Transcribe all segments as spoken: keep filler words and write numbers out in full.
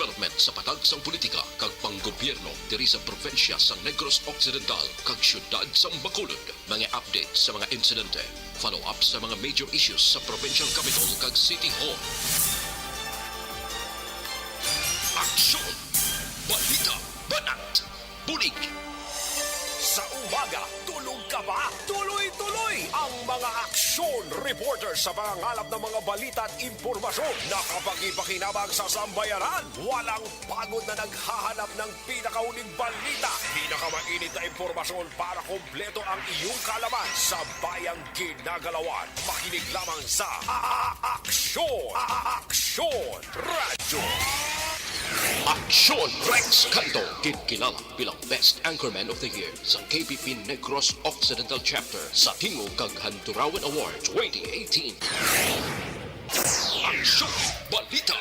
development sa patag sang politika kag panggobyerno diri sa probinsya sang Negros Occidental kag siyudad sang Bacolod. Mga update sa mga insidente, follow-up sa mga major issues sa provincial capital kag city hall. Aksyon! Balita! Banat! Bulig! Sa umaga, tulog ka ba? Tuloy-tuloy ang mga aksyon reporter sa pangangalap ng mga balita at impormasyon na kapakipakinabang sa sambayanan. Walang pagod na naghahanap ng pinakahuling balita, pinakamainit na impormasyon para kompleto ang iyong kaalaman sa bayang ginagalawan. Makinig lamang sa A-, A-, Aksyon! A-, A-, Aksyon Radyo! Aksyon Rex Canto, ginkilala bilang Best Anchorman of the Year sa K P P Negros Occidental Chapter sa Tingog kag Handurawan Award twenty eighteen. Aksyon! Balita!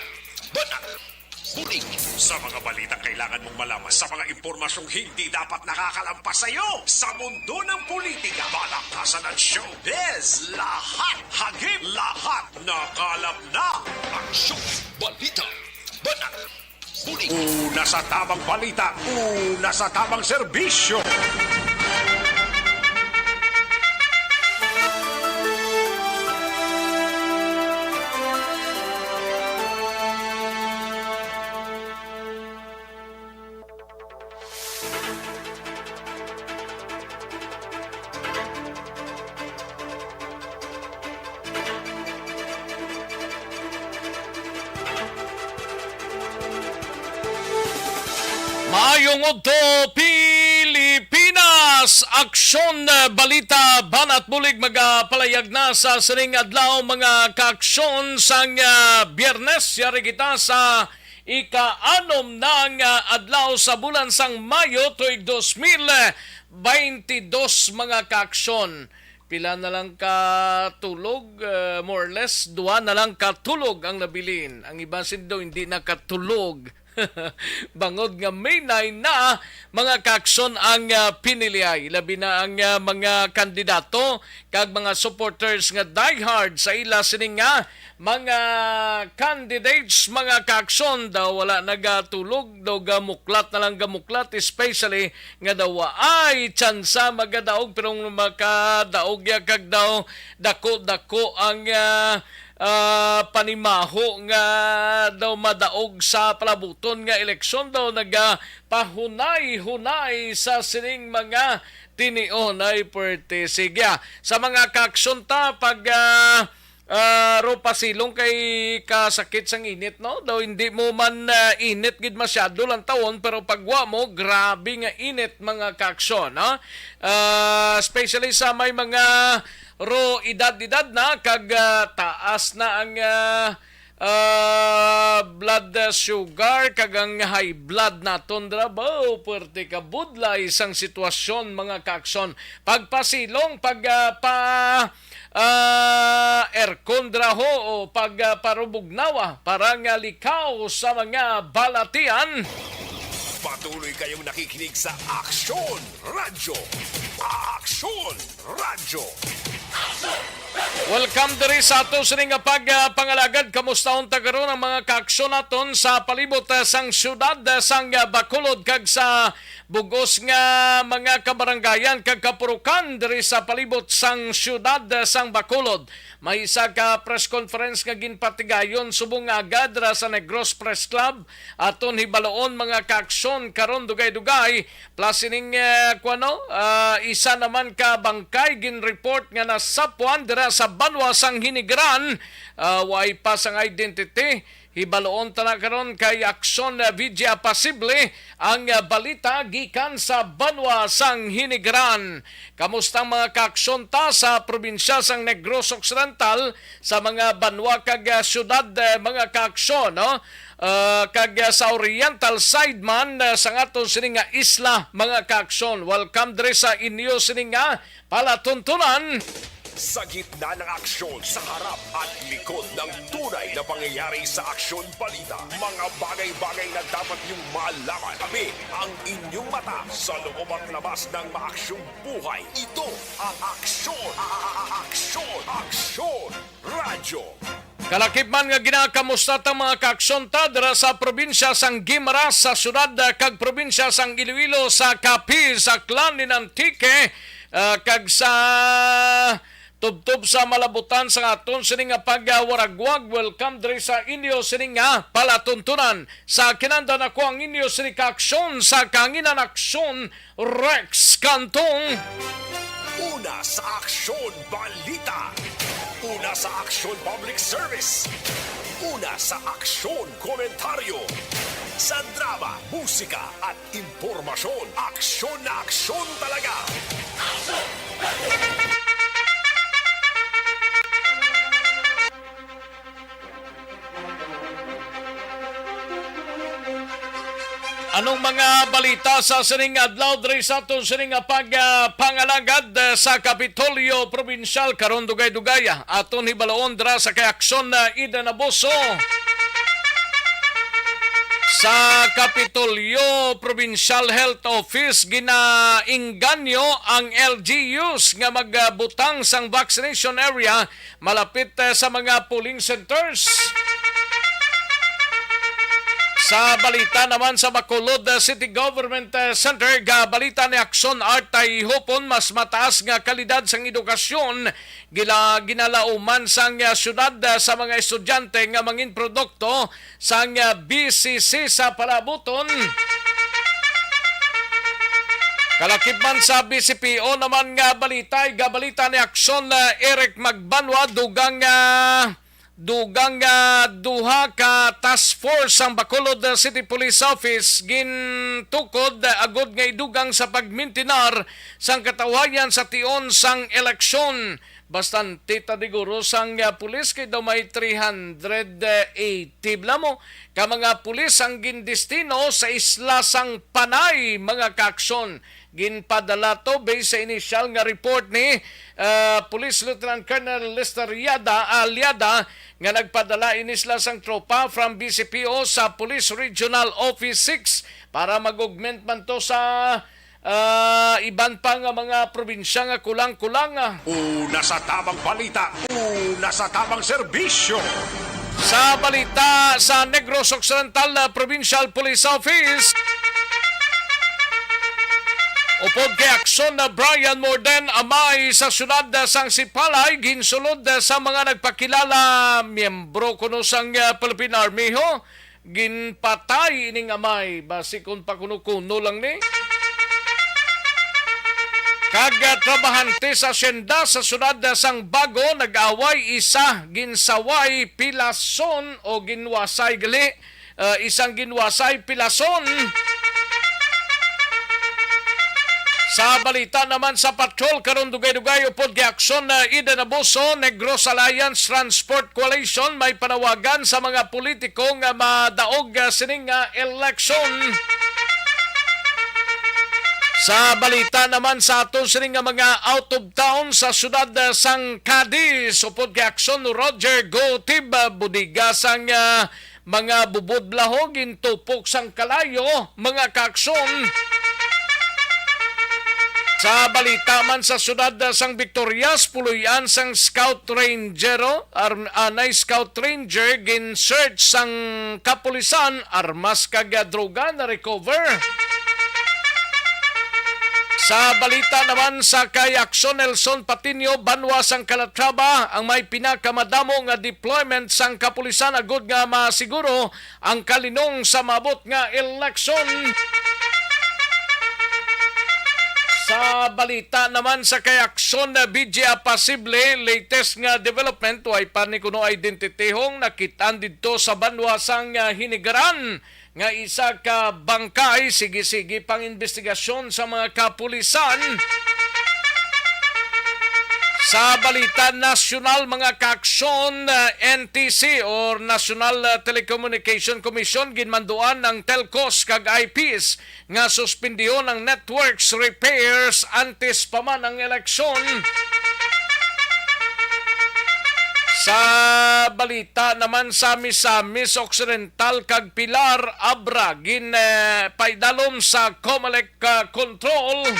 Banat! Bulig! Sa mga balitang kailangan mong malaman, sa mga impormasyong hindi dapat nakakalampas sa iyo, sa mundo ng politika, balakasan at showbiz, lahat, hagip, lahat, nakalap na. Aksyon! Balita! Banat! Bulig! Una sa tamang balita, una sa tamang serbisyo. Maayong udto, Pilipinas! Aksyon, eh, balita, banat bulig magapalayag na sa sining adlaw, mga kaaksyon, sang, eh, Biyernes. Yari kita sa ika-anom na nga adlaw sa bulan sang Mayo tuig dos mil baynte dos, mga kaaksyon. Pila na lang ka tulog, uh, more or less, duha na lang ka tulog ang nabilin. Ang iban sin daw hindi nakatulog. Bangod nga May nine na, mga kaaksyon, ang, uh, piniliay. Labi na ang, uh, mga kandidato kag mga supporters nga diehard sa ila sining nga mga candidates, mga kaaksyon, daw wala nagatulog, daw gamuklat na lang gamuklat, especially nga daw waay tsansa magadaog, pero makadaog ya kag daw dako-dako ang, ah, ah, panimaho nga daw madaog sa palabuton nga eleksyon, daw nagapahunay-hunay sa sining mga tinion ay perte. Sige, ah, sa mga kaaksyon ta, pag, ah, ah, ro pasilong kay kasakit sang init, no? Daw hindi mo man, ah, init gid masyado lang tawon, pero pagwa mo, grabe nga init, mga kaaksyon, no? Ah, especially sa may mga ro edad-edad na kag, ah, taas na ang, ah, ah, blood, ah, sugar kag ang high blood naton dira. Baw, puwerte ka budlay sang sitwasyon, mga kaaksyon. Pagpasilong, pag, ah, pa, ah, aircon dira ho, o pag, ah, parubugnawa para nga likaw sa mga balatian. Patuloy kayong nakikinig sa Aksyon Radyo. Aksyon Radyo. Welcome diri sa ato sini nga pag, ah, pangalagad. Kamusta unta karon ang mga kaaksyon naton sa palibot, ah, sang siyudad, ah, sang, ah, Bacolod kag sa bugos nga mga kabarangayan kag kapurukan diri sa palibot sang siyudad, ah, sang Bacolod? May isa ka press conference nga ginpatigayon subong nga agad ra sa Negros Press Club. Aton hibaloon, mga kaaksyon, karon dugay-dugay, plus ining, eh, kuwano, ah, isa naman ka bangkay ginreport nga nasapwan dira sa banwa sang Hinigran. Ah, way pa sang identity. Hibaloon ta na karon kay Aksyon, eh, Vidya Pasible ang, ah, balita gikan sa banwa sang Hinigran. Kamusta ang mga kaaksyon ta sa probinsya sang Negros Occidental, sa mga banwa kag, ah, syudad, eh, mga kaaksyon, no? Ah, kag, ah, sa oriental side man, ah, sang aton sini nga isla, mga kaaksyon. Welcome diri sa inyo sini nga palatuntunan. Sa gitna ng aksyon, sa harap at likod ng tunay na pangyayari sa Aksyon Balita, mga bagay-bagay na dapat niyong malaman. Kami ang inyong mata sa loob at labas ng maaksyong buhay. Ito ang Aksyon, a-, a-, a-, Aksyon, Aksyon Radyo. Kalakip man nga ginakamusta ta, mga kaaksyon ta, dira sa probinsya sang Guimaras, sa syudad, ah, kag probinsya sang Iloilo, sa Capiz, Aklan, in Antique, ah, kag sa tubtob sa malabutan sa aton sini nga pagwaragwag. Welcome diri sa inyo sini nga palatuntunan. Sa kinandan ako ang inyo sini ka aksyon sa Kahanginan Aksyon, Rex Cantong. Una sa Aksyon Balita. Una sa Aksyon Public Service. Una sa Aksyon Komentaryo. Sa drama, musika, at impormasyon, aksyon na aksyon talaga. Anong mga balita sa sining adlaw diri sa aton sining nga pag, ah, pangalagad, ah, sa Kapitolyo Probinsyal karon? Dugay-dugay, ah, aton hibaloon dira sa kay Aksyon, ah, Eden Abuso. Sa Kapitolyo Provincial Health Office, ginaingganyo ang L G Us nga magbutang sang vaccination area malapit, eh, sa mga polling centers. Sa balita naman sa Bacolod, eh, City Government, eh, Center, gabalita ni Aksyon Art Taihopon, mas mataas nga kalidad sang edukasyon gila-, ginalauman sang, ah, syudad, ah, sa mga estudyante nga mangin produkto sang, ah, B C C sa palabuton. Kalakip man sa B C P O naman nga balita, gabalita ni Aksyon, ah, Eric Magbanwa, dugang, ah, dugang, ah, duha ka task force sang Bacolod, ah, City Police Office gintukod, ah, agud nga idugang sa pagmintinar sang katawhayan sa tion sang eleksyon. Bastante ta diguro sang, ah, pulis kay daw may three hundred eighty bala mo ka mga pulis ang gindestino sa isla sang Panay, mga kaaksyon. Ginpadala to based sa inisyal nga report ni, ah, Police Lieutenant Colonel Lester Yada, Aliada, nga nagpadala ini sila sang tropa from B C P O sa Police Regional Office six para mag-augment man to sa ah, iban pa nga mga probinsya nga kulang-kulang, ah. Una sa tamang balita, una sa tamang serbisyo. Sa balita sa Negros Occidental, ah, Provincial Police Office, upod kay Aksyon na Brian Morden, amay sa syudad, ah, sang Sipalay, ginsulod, ah, sa mga nagpakilala, miyembro kuno sang, ah, Philippine Army, ho. Ginpatay ining amay, basi kon pakuno-kuno lang ni. Kag, ah, trabahante sa asyenda sa syudad sang Bago nag-away, isa ginsaway, pilason o ginwasay gali, ah, isang ginwasay, pilason. Sa balita naman sa patrol karon, dugay-dugay upod kay Aksyon, ah, Eden Abuso, Negros Alliance Transport Coalition may panawagan sa mga politiko nga madaog, ah, sining, ah, eleksyon. Sa balita naman sa aton sining nga mga out of town sa syudad, ah, sang Cadiz, upod kay Aksyon, Roger Gotib, ah, bodega sang, ah, mga bubod bala ho gintupok sang kalayo, mga kaaksyon. Sa balita man sa syudad, ah, sang Victorias, puloy-an sang Scout Ranger, oh, ar-, anay Scout Ranger, gin-search sang kapulisan, armas kag, ah, droga na-recover. Sa balita naman sa kay Aksyon, Nelson Patiño, banwa sang Calatrava, ang may pinakamadamo nga deployment sang kapulisan agud nga masiguro ang kalinong sa maabot nga eleksyon. Sa balita naman sa kay Aksyon, B J A, posible latest nga development, way pa ni kuno identitihong nakit-an didto sa banwa sang, ah, Hinigaran nga isa ka bangkay. Sige-sige pang investigasyon sa mga kapulisan. Sa balita nasyonal, mga kaaksyon, ah, N T C or National, ah, Telecommunication Commission, ginmanduan ang telcos kag I Ps nga suspendihon ang networks repairs antes pa man ang eleksyon. Sa balita naman sa Misamis Occidental kag Pilar, Abra, gin, eh, paidalom sa Comelec, ah, control.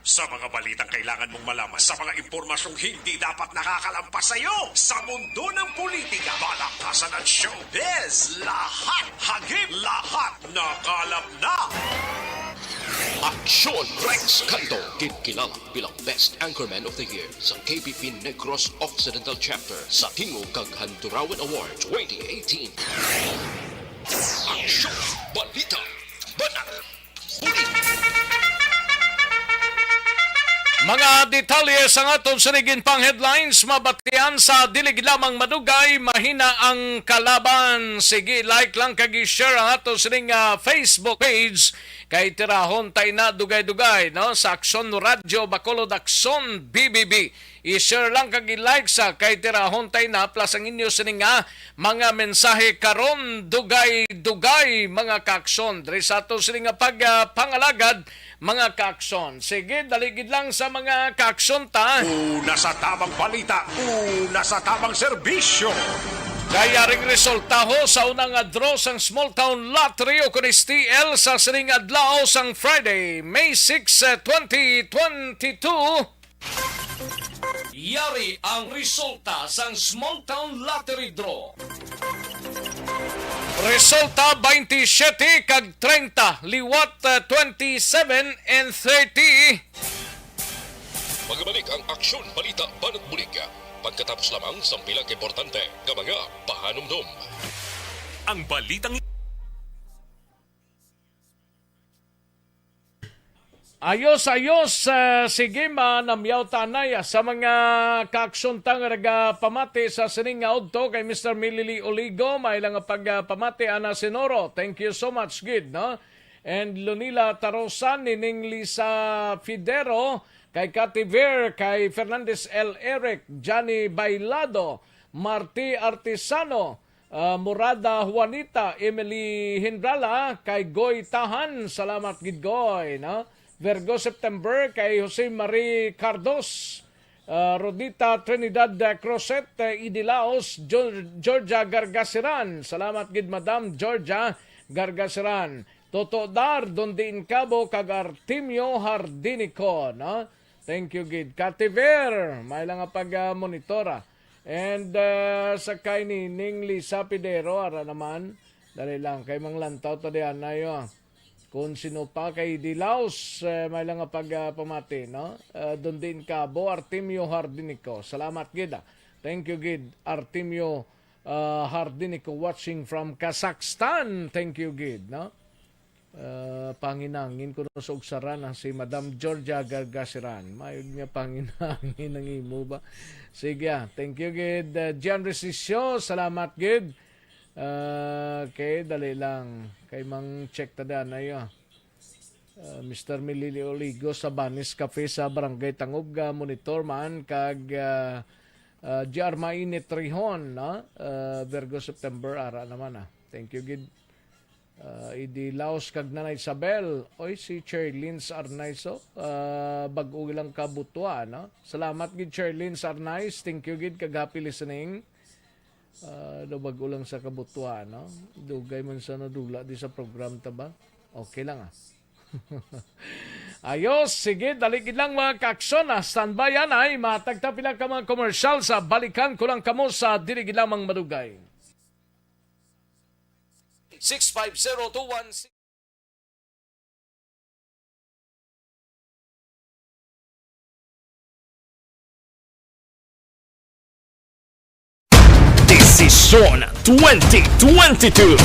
Sa mga balitang kailangan mong malaman, sa mga impormasyong hindi dapat nakakalampas sa iyo, sa mundo ng politika, balakasan at showbiz, lahat, hagip, lahat, nakalap na. Aksyon Rex Cando, gid kilala bilang Best Anchorman of the Year sa K B P Negros Occidental Chapter sa Tingog kag Handurawan Award twenty eighteen. Aksyon, balita, banat, mga detalye sang aton sining ginpang headlines, mabatian sa dili gid lamang madugay, mahina ang kalaban. Sige, like lang kag i-share ang aton sining, ah, Facebook page, kay tirahon ta ina dugay-dugay, no, sa Aksyon Radyo Bacolod, Aksyon B B B. I-share lang kag i-like sa, kay tirahon ta ina, plus ang inyo sini nga mga mensahe karon, dugay-dugay, mga kaaksyon, diri sa ato sini nga pag, ah, pangalagad, mga kaaksyon. Sige, dali gid lang sa mga kaaksyon ta. Una sa tamang balita, una sa tamang serbisyo. Kay yaring resultaho sa una nga draw sang Small Town Lottery o kun S T L sa sining adlaw sang Friday, May six, eh, twenty twenty-two. Yari ang resulta sang Small Town Lottery Draw. Resulta, twenty-seven kag treinta, liwat, eh, twenty-seven and thirty. Magabalik ang Aksyon Balita Banat Bulig pagkatapos lamang sang pila ka importante nga mga pahanumdom. Ang balitang Ayos, ayos. Ah, sige, manamyaw ta anay, ah, sa mga kaaksyon ta nga nagapamati sa sining nga udto kay Mister Milili Oligo, may lang nga pagpamati, Ana Sinoro. Thank you so much, gid, no? And Lunila Tarosan, Nining Lisa Fidero, kay Cathy Ver, kay Fernandez L. Eric, Johnny Bailado, Marty Artisano, ah, Morada Juanita, Emily Hindrala, kay Goy Tahan, salamat gid, Goy, no? Virgo September, kay Jose Marie Cardos, ah, Rodita Trinidad, ah, Crozet, ah, Idi Laos, Geor-, Georgia Gargasiran, salamat gid, Madam Georgia Gargasiran. Toto Dar, Don Diin Cabo, kag Artemio Hardinico, no? Thank you, gid. Kativer, may lang nga pag, ah, monitora. And, ah, sa kay Nining Lisa Pidero, ara naman. Dali lang, kay manglantaw ta diyan, ayo. Kung sino pa, kay Dilaos, eh, may lang nga pag, ah, pamati, no? Ah, Don Din Cabo, Artemio Hardinico. Salamat, gid, ah. Thank you, gid. Artemio, ah, Hardinico, watching from Kazakhstan. Thank you, gid, no? Ah, panginangin ko sa ugsaran ang si Madam Georgia Gargasiran. Mayod nga panginangin ang imo ba? Sige, ah. Thank you, gid. Ah, Gian Resisio, salamat, gid. Ah, okay, dali lang. Kay mang check ta dan ayo. Ah, Mister Milili Oligo sa Banis Cafe sa Barangay Tangub, ah, monitor man kag, ah, ah, G R Mainit Rihon, no? Ah, Virgo September, ara naman, ah. Thank you, gid. Ah, Idi Laos kag Nanay Isabel. Oy, si Cherlins Arnaiso. Ah, bag-o lang ka butua, no? Salamat gid, Cherlins Arnais. Thank you gid kag happy listening. Ah, daw bag-o lang sa kabutuan, no? Dugay man sa nadula di sa program ta ba? Okay lang, ah. Ayos, sige, dali gid lang, mga kaaksyon, ah. Standby yan, ay matag ta pila ka mga commercial sa balikan ko lang kamo sa dili gid lamang madugay. Six five zero two one six. Desisyon twenty twenty-two.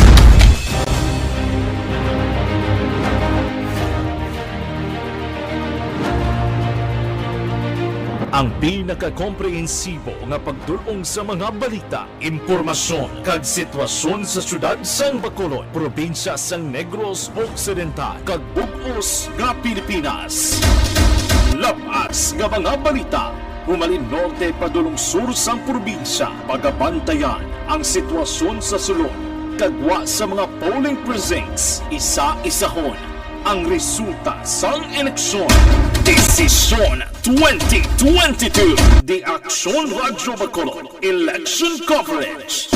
Ang pinakakomprehensibo nga pagdul-ong sa mga balita, impormasyon, kag sitwasyon sa siyudad sang Bacolod, probinsya sang Negros Occidental, kag bug-os nga Pilipinas. Lab-as nga mga balita, humalin norte padulong sur sang probinsya, pagabantayan ang sitwasyon sa sulod, kag gwa sa mga polling precincts, isa-isahon ang resulta sang eleksyon. Desisyon twenty twenty-two. The Aksyon Radyo Bacolod Election Coverage.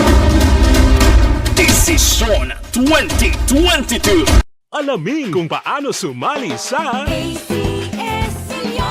Desisyon twenty twenty-two. Alamin kung paano sumali sa A C S Senior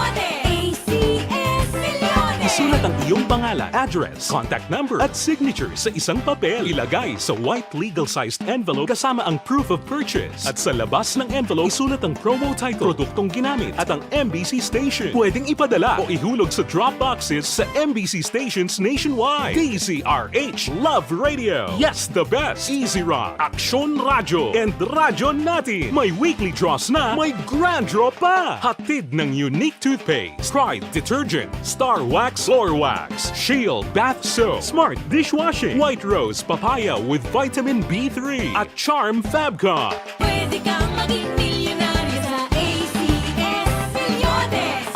Iyong pangalan, address, contact number, at signature sa isang papel. Ilagay sa white legal-sized envelope kasama ang proof of purchase. At sa labas ng envelope, isulat ang promo title, produktong ginamit, at ang M B C station. Pwedeng ipadala o ihulog sa drop boxes sa M B C stations nationwide. D Z R H Love Radio. Yes, the best. Easy Rock, Aksyon Radyo, and Radyo Natin. May weekly draws na, may grand draw pa. Hatid ng Unique Toothpaste, Pride Detergent, Star Wax, Floor Wax, Shield Bath Soap, Smart Dishwashing, White Rose Papaya with Vitamin B three, at Charm Fabcon. Pwede kang maging milyonaryo sa A C S Milyones.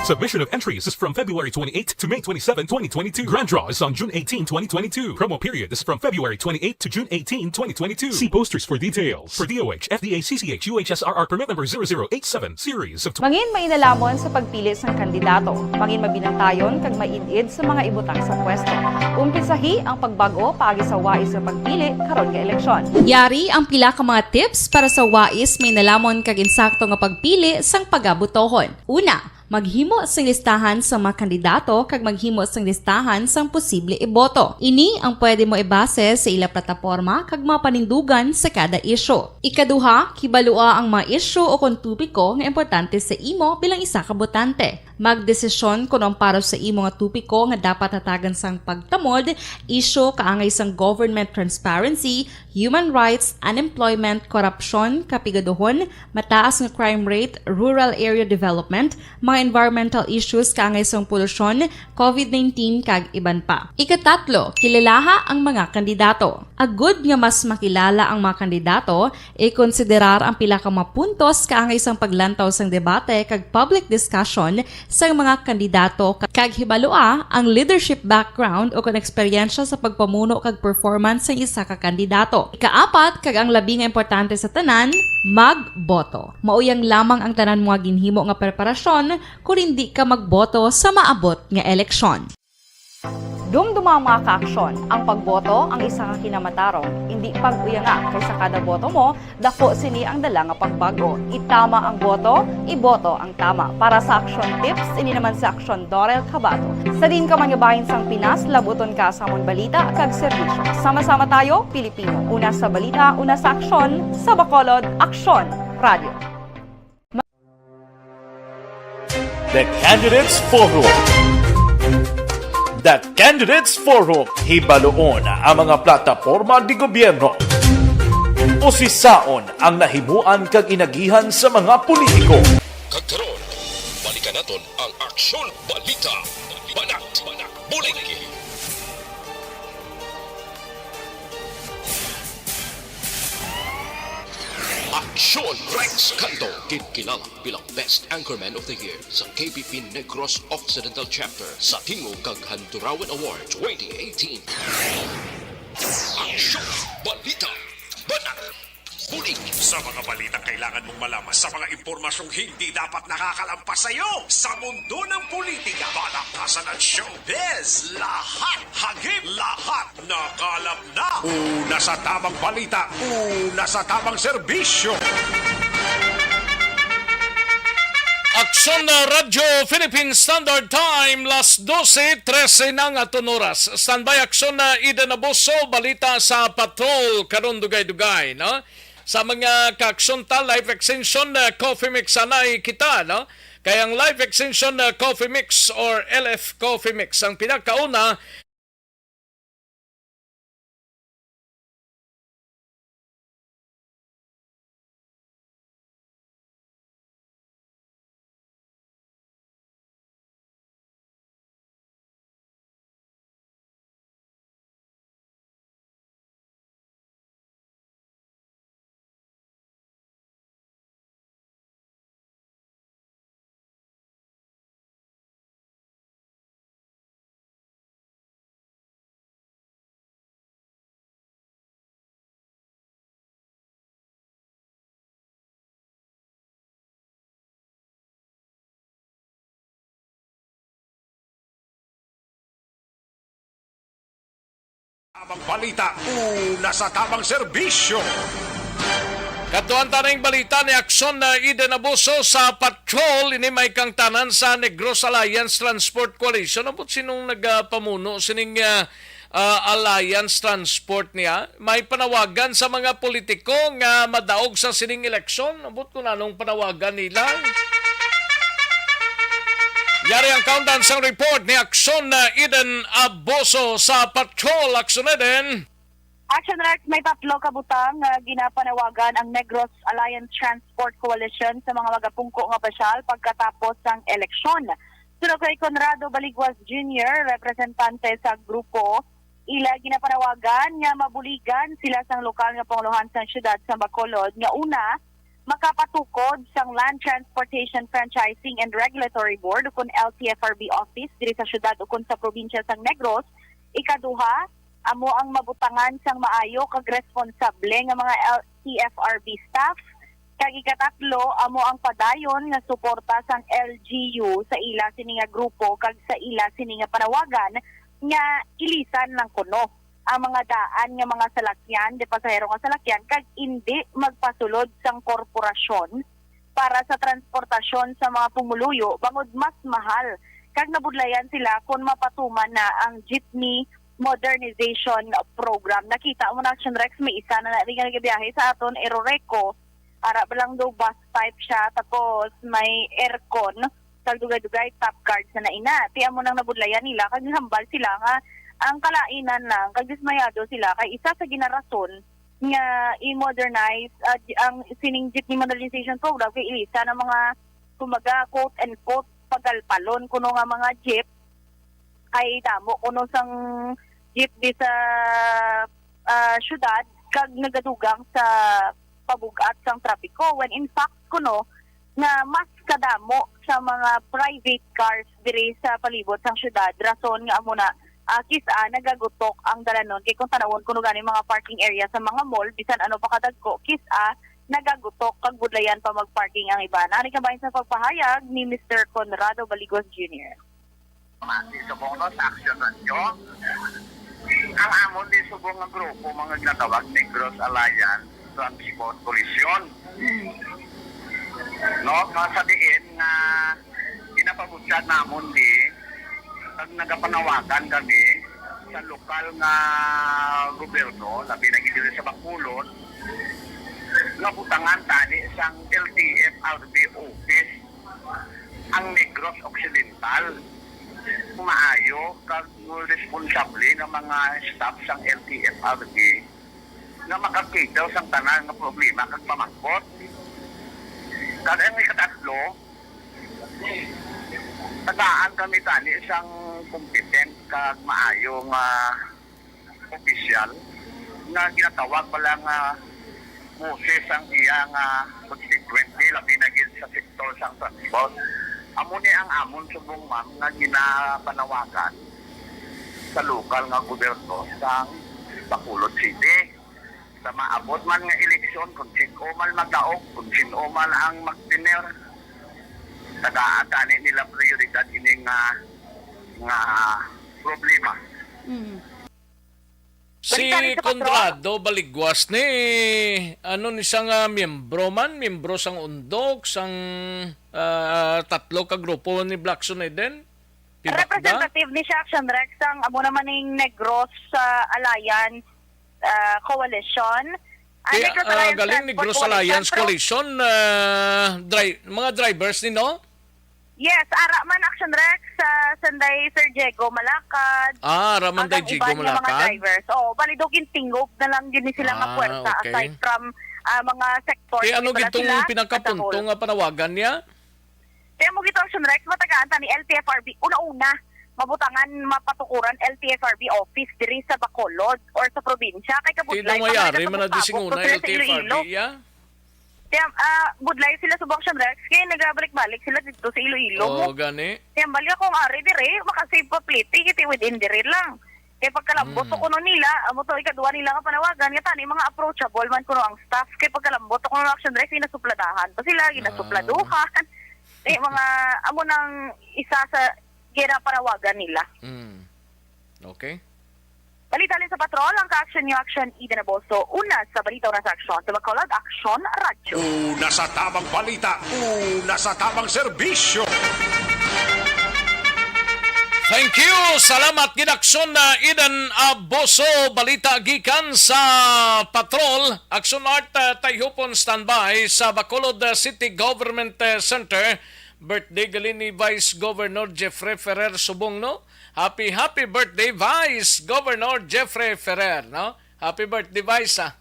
Submission of entries is from February twenty-eighth to May twenty-seven, twenty twenty-two. Grand draw is on June eighteen, twenty twenty-two. Promo period is from February twenty-eighth to June eighteen, twenty twenty-two. See posters for details. For D O H, F D A, C C H, U H S R R permit number zero zero eight seven, series of Mangin mainalhamon sa pagpili sang kandidato. Mangin mabinantayon kag maid-id sa mga ibutang sa pwesto. Umpisahi ang pagbag-o paagi sa wais nga pagpili karon nga eleksyon. Yari ang pila ka mga tips para sa wais, mainalhamon kag insakto nga pagpili sang pagabotohon. Una, maghimo sing listahan sa mga kandidato kag maghimo sing listahan sang posible iboto. Ini ang pwede mo ibase sa ila plataporma kag mga panindugan sa kada isyu. Ikaduha, kibalua ang mga isyu o kon topiko nga importante sa imo bilang isa ka botante. Magdesisyon kon ang para sa imo nga topiko nga dapat hatagan sang pagtamod, isyu kaangay sang government transparency, human rights, unemployment, korupsyon, kapigaduhon, mataas nga crime rate, rural area development, mga environmental issues kaangay sang polusyon, covid nineteen, kag iban pa. Ikatatlo, kilalaha ang mga kandidato. Agud nga mas makilala ang mga kandidato, ikonsiderar ang pila ka mga puntos kaangay sang paglantaw sang debate kag public discussion sang mga kandidato, kag hibalua ang leadership background o kon eksperyensya sa pagpamuno kag performance sang isa ka kandidato. Ikaapat, kag ang labi nga importante sa tanan, magboto. Mao yang lamang ang tanan mo nga ginhimo nga preparasyon kon indi ka magboto sa maabot nga eleksyon. Dumduma ang mga kaaksyon, ang pagboto ang isa ka kinamatarong, indi pag-uyanga, kay sa kada boto mo, dako sini ang dala nga pagbago. Itama ang boto, iboto ang tama. Para sa Aksyon Tips, ini naman si Aksyon Dorel Cabato. Sa diin ka man nga bahin sang Pinas, labuton ka sa amon balita kag serbisyo. Sama-sama tayo, Pilipino. Una sa balita, una sa aksyon, sa Bacolod, Aksyon Radio. The Candidates Forum. The Candidates Forum, hibaluon ang mga plataporma di gobyerno. Usisaon ang nahimuan kag inagihan sa mga politiko. Kag karon, balikan naton ang Aksyon Balita. Banat, bulig. Aksyon Rex Canto, ginkilala bilang Best Anchorman of the Year sa K P P Negros Occidental Chapter sa Tingog kag Handurawan Award twenty eighteen. Aksyon Balita. Banat. Bulig. Sa mga balitang kailangan mong malaman, sa mga impormasyong hindi dapat nakakalampas sa iyo, sa mundo ng politika, palakasan at showbiz, lahat, hagip, lahat, nakalap na. Una sa tamang balita, una sa tamang serbisyo. Aksyon na Radyo Philippine Standard Time, las dose trese na nga aton oras. Standby Aksyon na Eden Abuso, balita sa patrol, karon dugay-dugay, no? Sa mga kaaksyon ta, Life Extension, uh, Coffee Mix anay kita, no? Kay ang Life Extension, uh, Coffee Mix or L F Coffee Mix ang pinakauna. Tamang balita, una sa tamang serbisyo. Katuan taning balita ni Aksyon na Eden Abuso sa patrol ini may kangtanan sa Negros Alliance Transport Coalition. Ambot sinong nagapamuno sining, ah, ah, Alliance Transport niya? May panawagan sa mga politiko nga madaog sa sining eleksyon? Ambot kung anong panawagan nila? Yari ang countdown sang report ni Aksyon na Eden Abuso sa patrol. Aksyon Eden. Action Rex, may tatlo ka butang nga ginapanawagan ang Negros Alliance Transport Coalition sa mga magapungko nga pasyal pagkatapos sang eleksyon. Suno kay Conrado Baliguas Junior, representante sa grupo, ila ginapanawagan nga mabuligan sila sang lokal nga pangulohan sang siyudad sa Bacolod nga una, makapatukod sang Land Transportation Franchising and Regulatory Board ukon L T F R B office diri sa siyudad ukon sa probinsya sang Negros. Ikaduha, amo ang mabutangan sang maayo kag responsable nga mga L T F R B staff. Kag ikatatlo, amo ang padayon nga suporta sang L G U sa ila sini nga grupo kag sa ila sini nga panawagan nga ilisan lang kuno ang mga daan nga mga salakyan, di pasahero nga salakyan, kag indi magpasulod sang korporasyon para sa transportasyon sa mga pumuluyo bangod mas mahal. Kag nabudlayan sila kon mapatuman na ang jeepney modernization program. Nakita mo na, Action Rex, may isa na na rin nga nagabiyahe sa aton, Aeroreco. Ara ba lang daw bus type siya, tapos may aircon, kag dugay-dugay top guards na na ina. Ti amo nang nabudlayan nila, kag nihambal sila nga ang kalainan lang, kag dismayado sila kay isa sa ginarason nga i-modernize, ah, j-, ang sining jeepney modernization program kay ilisa ng mga, kumbaga, quote and quote, pagalpalon kuno nga mga jeep kay damo kuno sang jeep di sa, ah, syudad kag nagadugang sa pabug-at sang trapiko, when in fact kuno nga mas kadamo sa mga private cars diri sa palibot sang syudad, rason nga amo na, ah, kis-a nagagutok ang dalanon. Kay kung tanawon kuno gani mga parking area sa mga mall, bisan ano pa kadagko, kis-a nagagutok kag budlayan pa mag-parking ang iban. Ani kabahin sa pagpahayag ni Mister Conrado Baliguas Junior. Mati subong, no, sa aksyon ninyo. Ang amon di subong nga grupo, mga ginatawag Negros Alliance Transport Coalition. Mm. No, nga sa diin nga ginapabutyag namon di, kag nagapanawagan kami sa lokal nga gobyerno, labi na gid diri sa Bacolod, nga butangan tani sang L T F R B office ang Negros Occidental. Maayo kag responsable nga mga staff sang L T F R B nga makakita sang tanan nga problema kag pamangkot. Kag ang ikatatlo, tagaan kami tani sang competent kag maayo nga opisyal nga ginatawag pa lang nga boses ang iya nga constituency, labi na gid sa sektor sang transport. Amo ni ang amon subong, ma'am, nga ginapanawagan sa lokal nga gobyerno sang Bacolod City. Sa maabot man nga eleksyon, kung sin-o man magdaog, kung sin-o man ang mag-winner, tagaan tani nila prioridad ini nga, nga problema. Mm. Si Balik sa patrol. Conrado Baligwas ni, ano, ni siya nga miyembro man, miyembro sang undok, sang, ah, tatlo ka grupo ni Blackson Eden? Tibak ba? Representative ni siya, Action Rex, sang amo naman ning Negros, ah, Alliance, ah, Coalition. Ah, Kaya, Negros ah, Alliance galing Transport Negros Coalition, Alliance pero Coalition, ah, dri-, mga drivers ni, no? Yes, ara man, Action Rex, sa sanday Sir Diego Malacad. Ah, ara man day Diego Malacad. Mga drivers. Oo, bali daw gintingob na lang yun sila nga puwersa, okay, aside from, ah, mga sektor. Kaya ano gitong pinakapunto nga panawagan niya? Kaya mo gito, Action Rex, matagaan ta ni L T F R B. Una-una, mabutangan, mapatukuran L T F R B office diri sa Bacolod or sa probinsya. Kay kabudlay, mayari man na di singuna L T F R B, ya? Kaya, ah, budlay sila sa Action Rex, kaya nagabalik-balik sila dito sa Iloilo. Oo, gani. Kaya bali akong ari dire, makasave pa pliti, kiti within dire lang. Kaya pagkalambot ko kuno nila, amo to, ikaduha nila nga panawagan, nga tani, mga approachable man kuno ang staff. Kaya pagkalambot ko kuno, Action Rex, ginasupladahan pa sila, ginasupladuhan. Eh, mga, amo nang isa sa ginapanawagan nila. Mm. Okay. Balita halin sa Patrol, ang ka-action niyo, Action Eden Aboso. Una sa balita, una sa aksyon. Sa Bacolod, Aksyon Radyo. Una sa tamang balita, una sa tamang serbisyo. Thank you. Salamat gid, Aksyon na Eden Aboso. Balita gikan sa Patrol. Aksyon Art, uh, Tayhupon standby sa Bacolod, uh, City Government, uh, Center. Birthday gali ni Vice Governor Jeffrey Ferrer Subong, no? Happy, happy birthday, Vice Governor Jeffrey Ferrer, no? Happy birthday, Vice, ah.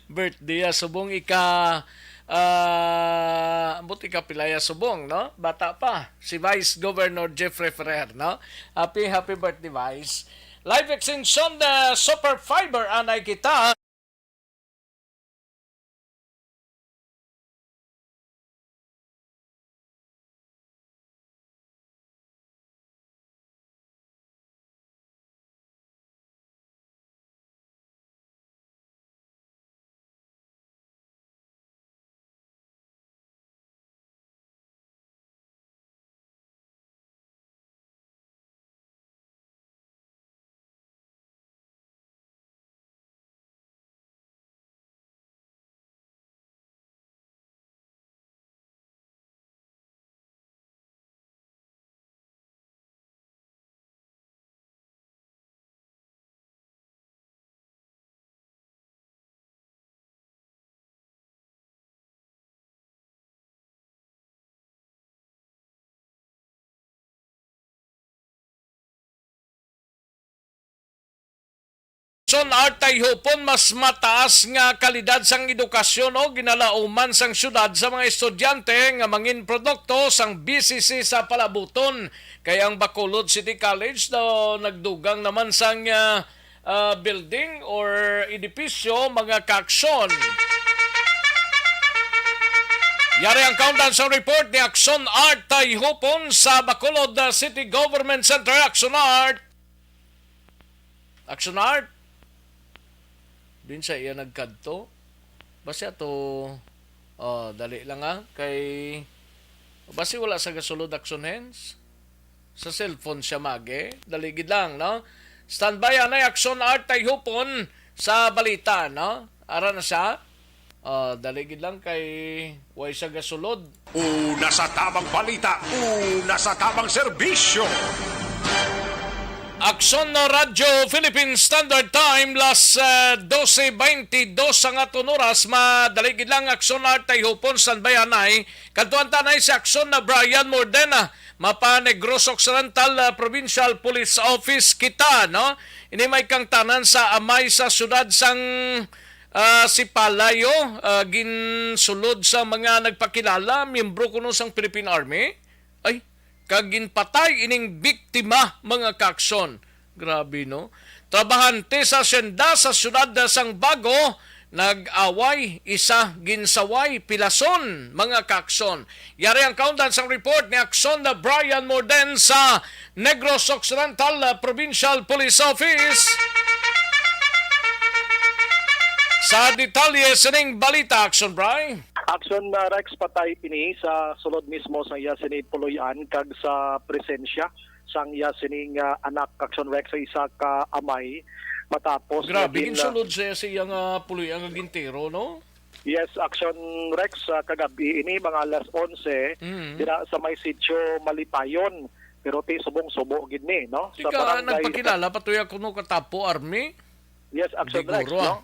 Birthday, ah, subong ika, ah, ambot ika pilaya subong, no? Bata pa si Vice Governor Jeffrey Ferrer, no? Happy, happy birthday, Vice. Life Extension, the Super Fiber, anay kita. Son Art Tayhupon, mas mataas nga kalidad sang edukasyon o ginalauman sang syudad sa mga estudyante nga mangin produkto sang B C C sa palabuton. Kay ang Bacolod City College daw nagdugang naman sang, ah, ah, building or edipisyo, mga kaaksyon. Yari ang kaundan sa report ni Aksyon Art Tayhupon sa Bacolod, ah, City Government Center. Aksyon Art. Aksyon Art. Din sa iya nagkadto. Basi ato, oh, dali lang, ah. Kay, basi wala sa gasulod, Aksyon Hens. Sa cellphone siya magi. Dali gid lang, no? Standby, anay, Aksyon Art Tayhupon sa balita, no? Ara na siya. Ah, dali gid lang kay way siya gasulod. Una sa tamang balita, una sa tamang serbisyo. Aksyon na Radyo Philippine Standard Time, las, ah, dose bentidus ang aton oras. Madali gid lang, Aksyon Art Tayhupon, standby, anay. Kadtuan ta anay si Aksyon na Brian Mordena, mapa Negros Occidental, ah, Provincial Police Office kita, no? Ini may kangtanan sa amay sa siyudad sang, ah, Sipalayo, ah, ginsulod sa mga nagpakilala, miyembro kuno sang Philippine Army. Ay, kag ginpatay ining biktima, mga kaaksyon. Grabe, no? Trabahante sa asyenda sa siyudad sang Bago, nag-away, isa ginsaway, pilason, mga kaaksyon. Yari ang kaundan sang report ni Aksyon na Brian Morden sa Negros Occidental, uh, Provincial Police Office. Sa detalye sining balita, Aksyon Bry. Aksyon, uh, Rex, patay ini sa sulod mismo sa iya sini puloy-an kag sa presensya sang iya sining, uh, anak, Aksyon Rex, sa isa ka amay matapos nga Grabe, gin- ginsulod siya sa iya nga puloy-an nga gintiro, no? Yes, Action Rex, sa kagabi ini, mga alas onse, Mm. dira sa may sitio Malipayon. Pero ti subong-subo gid ni, no? Sa Tika, barangay nagpakilala pa to ya kuno ka Tapo Army? Yes, Action Rex, Siguro, ah. no?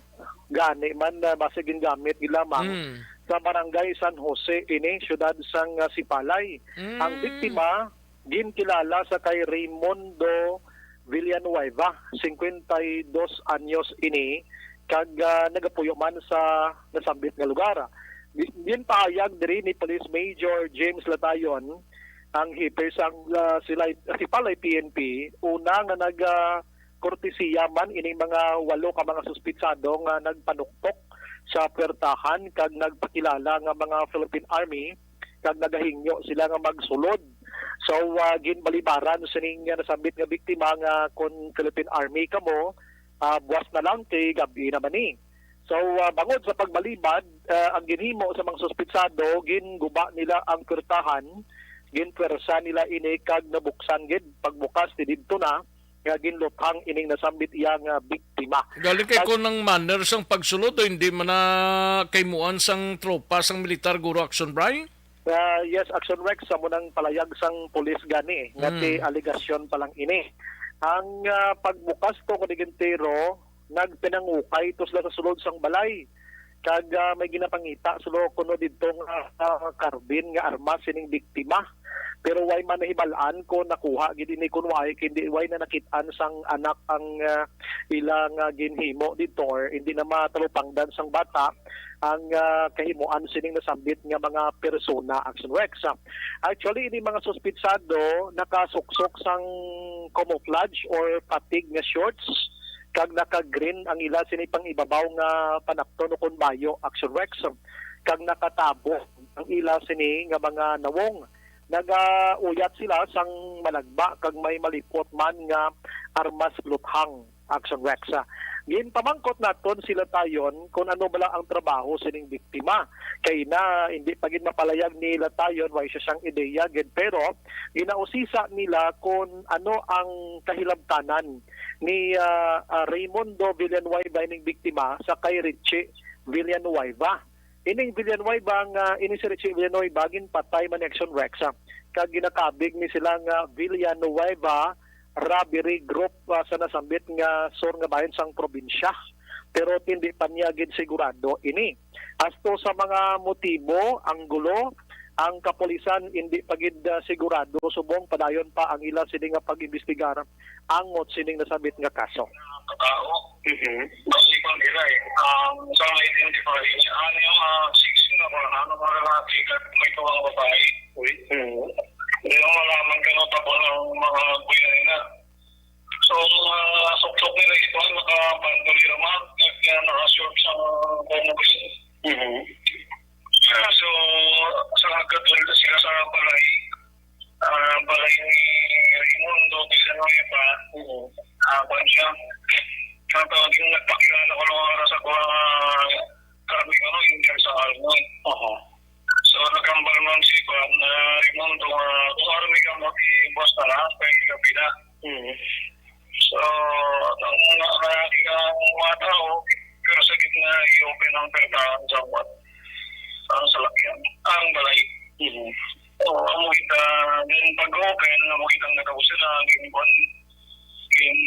Gani man, ah, basi gingamit gid lamang Mm. sa barangay San Jose ini, siyudad sang, ah, Sipalay. Ang Mm. biktima, ginkilala sa kay Raymundo Villanueva, cincuenta y dos anyos ini, kag, ah, nagapuyo man sa nasambit nga lugar. Gi-, ginpahayag diri ni Police Major James Latayon, ang hepe sang, ah, Silay-, Sipalay P N P, una nga nag, ah, kortesiya man ining mga walo ka mga suspitsado nga nagpanuktok sa puwertahan kag nagpakilala nga mga Philippine Army kag nagahingyo sila nga magsulod. So, ah, ginbalibaran sining, ah, nasambit nga biktima nga kon Philippine Army kamo, ah, buwas na lang kay gab-i naman ni. So, ah, bangod sa pagbalibad, ah, ang ginhimo sa mga suspitsado, ginguba nila ang puwertahan, ginpwersa nila ini kag nabuksan gid. Pagbukas ni didto na, nga ginluthang ining nasambit iya nga biktima. Galing kay Kag- kung ang manner sang pagsulod o hindi man na kaimuan sang tropa sang militar, Guro Action Bray? Ah, yes, Action Rex, sa munang palayag sang pulis gani, nga Mm. ti aligasyon pa lang ini. Ang ah, pagbukas to ko digintero, nagpinangukay to sila sa sulod sang balay. Kag ah, may ginapangita sulo kuno didto nga ah, karbin nga armas sining biktima. Pero way man nahibal-an kung nakuha gid ini kun way, kindi way na nakit-an sang anak ang ah, ila nga ginhimo didto, or hindi na matalupangdan sang bata ang ah, kahimuan sining nasambit nga mga persona, Action Rex. Actually, ini mga suspitsado nakasuksok sang camouflage or fatigue nga shorts kag naka-green ang ila sini pang ibabaw nga panapton ukon bayo, Action Rex, kag nakatabo ang ila sini nga mga nawong. Nagauyat sila sang malagba kag may malipot man nga armas luthang, Action Rex. Ginpamangkot naton si Latayon kung ano bala ang trabaho sining biktima. Kay na, hindi pa gid mapalayag ni Latayon, way siya siyang ideya gid, pero ginausisa nila kung ano ang kahilabtanan ni ah, ah, Raymundo Villanueva ining biktima sa kay Richie Villanueva. Ining Villanueva nga, ini si Richie Villanueva, ginpatay man ni Action Rex, ah, kag ginakabig ni sila nga Villanueva Robbery Group, ah, sa nasambit nga sur nga bahin sang probinsya. Pero hindi pa niya gid sigurado ini. Asto sa mga motibo, anggulo, ang kapulisan hindi pa gid ah, sigurado subong padayon pa ang ila sini nga pag-imbestigar angot sining nasambit nga kaso. Tao. Mhm. Bali pa nila eh. Um, sa mga identify, ano yung mga six na mga ano mga lalaki at may tuwang babae. Uy. Mhm. Hindi mo malaman kung ano tapos ang mga kuya nila. So, mga suksok nila ito, nakapantulira man, at uh, naka-short sa mga. Mhm. So, sa hagkat lang sila sa balay, ah, balay ni Raimundo Villanueva, ah, kwan siya. Ang tawag yung nagpakilala ko nung oras ako ang ah, karami ko nung intern sa Almon. Aha. So, nagkambal man si Kwan, na Raimundo, ah, kung karami ka mo, i-boss na lang, pwede ka pila. Mm. So, ang mga, ang mga tao, pero sa gitna, i-open ang pertahan sa kwan, ang salakyan, ang balay. Mhm. So, amo kita, then pag-open, amo kita ang nagkabusila, ang ginibon, yung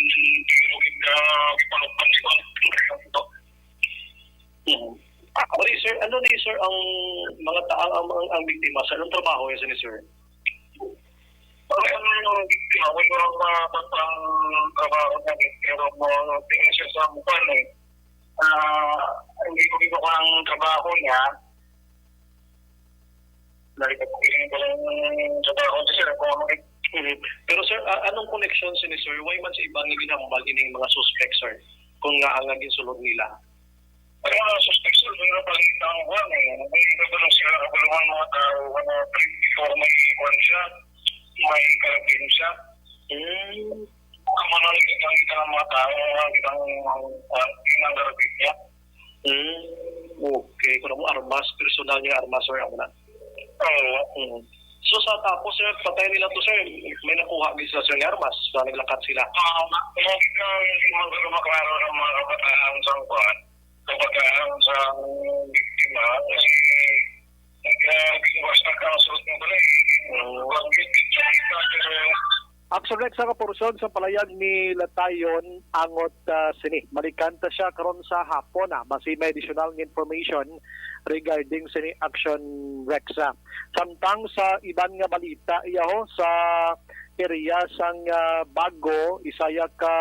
tiro kita, ipalukpan si Kwan. Mhm. Ah, okay, sir, ano ni sir ang mga taang ang, ang, ang biktima, sir? Anong trabaho niya ni sir? Ang biktima, wala ko ang mga pagpang trabaho niya, pero mo, tingin siya sa mukha eh. Ah, hindi ko dito ang trabaho niya. Dahil ko pagpili ko lang trabaho niya, sir, kung ano. Mhm. Pero sir, ah, anong connection si ni sir? Why man sa iban nga ginhambal ining mga suspect, sir? Kung nga ang naging sulod nila? Ang mga suspect, sir, may napangita ang buwan eh. May iba pa lang sila kabulungan mga tao, ano, before may kuwan siya, may karabin siya. Hmm. Ang mga nakikita ng mga tao, mga kitang mga kuwan, yung mga karabin niya. Hmm. Okay. Kung mo armas, personal niya armas, sir, ang na. Oo. Hmm. So sa tapos, sir, patay nila to, sir, may nakuha gid sila, sir, nga armas sa naglakat sila. Ah, ma- hindi mo maklaro ng mga kabataan sa kuwan. Kabataan sa biktima, eh, nagkabiwas na ka sa suot ng balay. Action Rex, sa kaporson sa palayag ni Latayon angot ah, sini. Malikanta siya karon sa hapon, ah. Basi may additional nga information regarding sini, Action Rex, ah. Samtang sa iban nga balita, iyaho sa area sang ah, Bago, isaya ka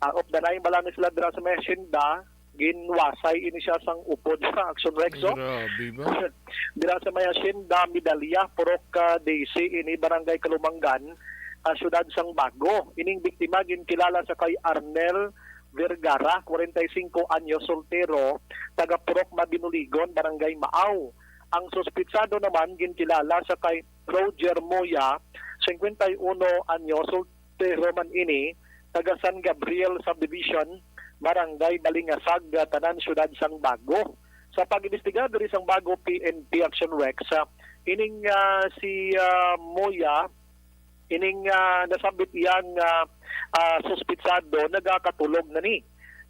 ah, updanay bala ni sila dira sa may hacienda, ginwasay ini siya sang upod sa Action Rex, oh. Grabe ba? Dira sa may hacienda, Medalya, Purok ah, Daisy, ini Barangay Kalumanggan, ah, siyudad sang Bago. Ining biktima ginkilala sa kay Arnel Vergara, kwarenta y singko anyos, soltero, taga Purok Mabinuligon, Barangay Maaw. Ang suspitsado naman ginkilala sa kay Roger Moya, singkwenta y uno anyos, soltero man ini, taga San Gabriel Subdivision, Barangay Balingasag, tanan siyudad sang Bago. Sa pag-imbestigar diri sang Bago P N P, Action Rex, ah, ining ah, si ah, Moya, ining ah, nasambit iya nga ah, suspitsado nagakatulog na ni.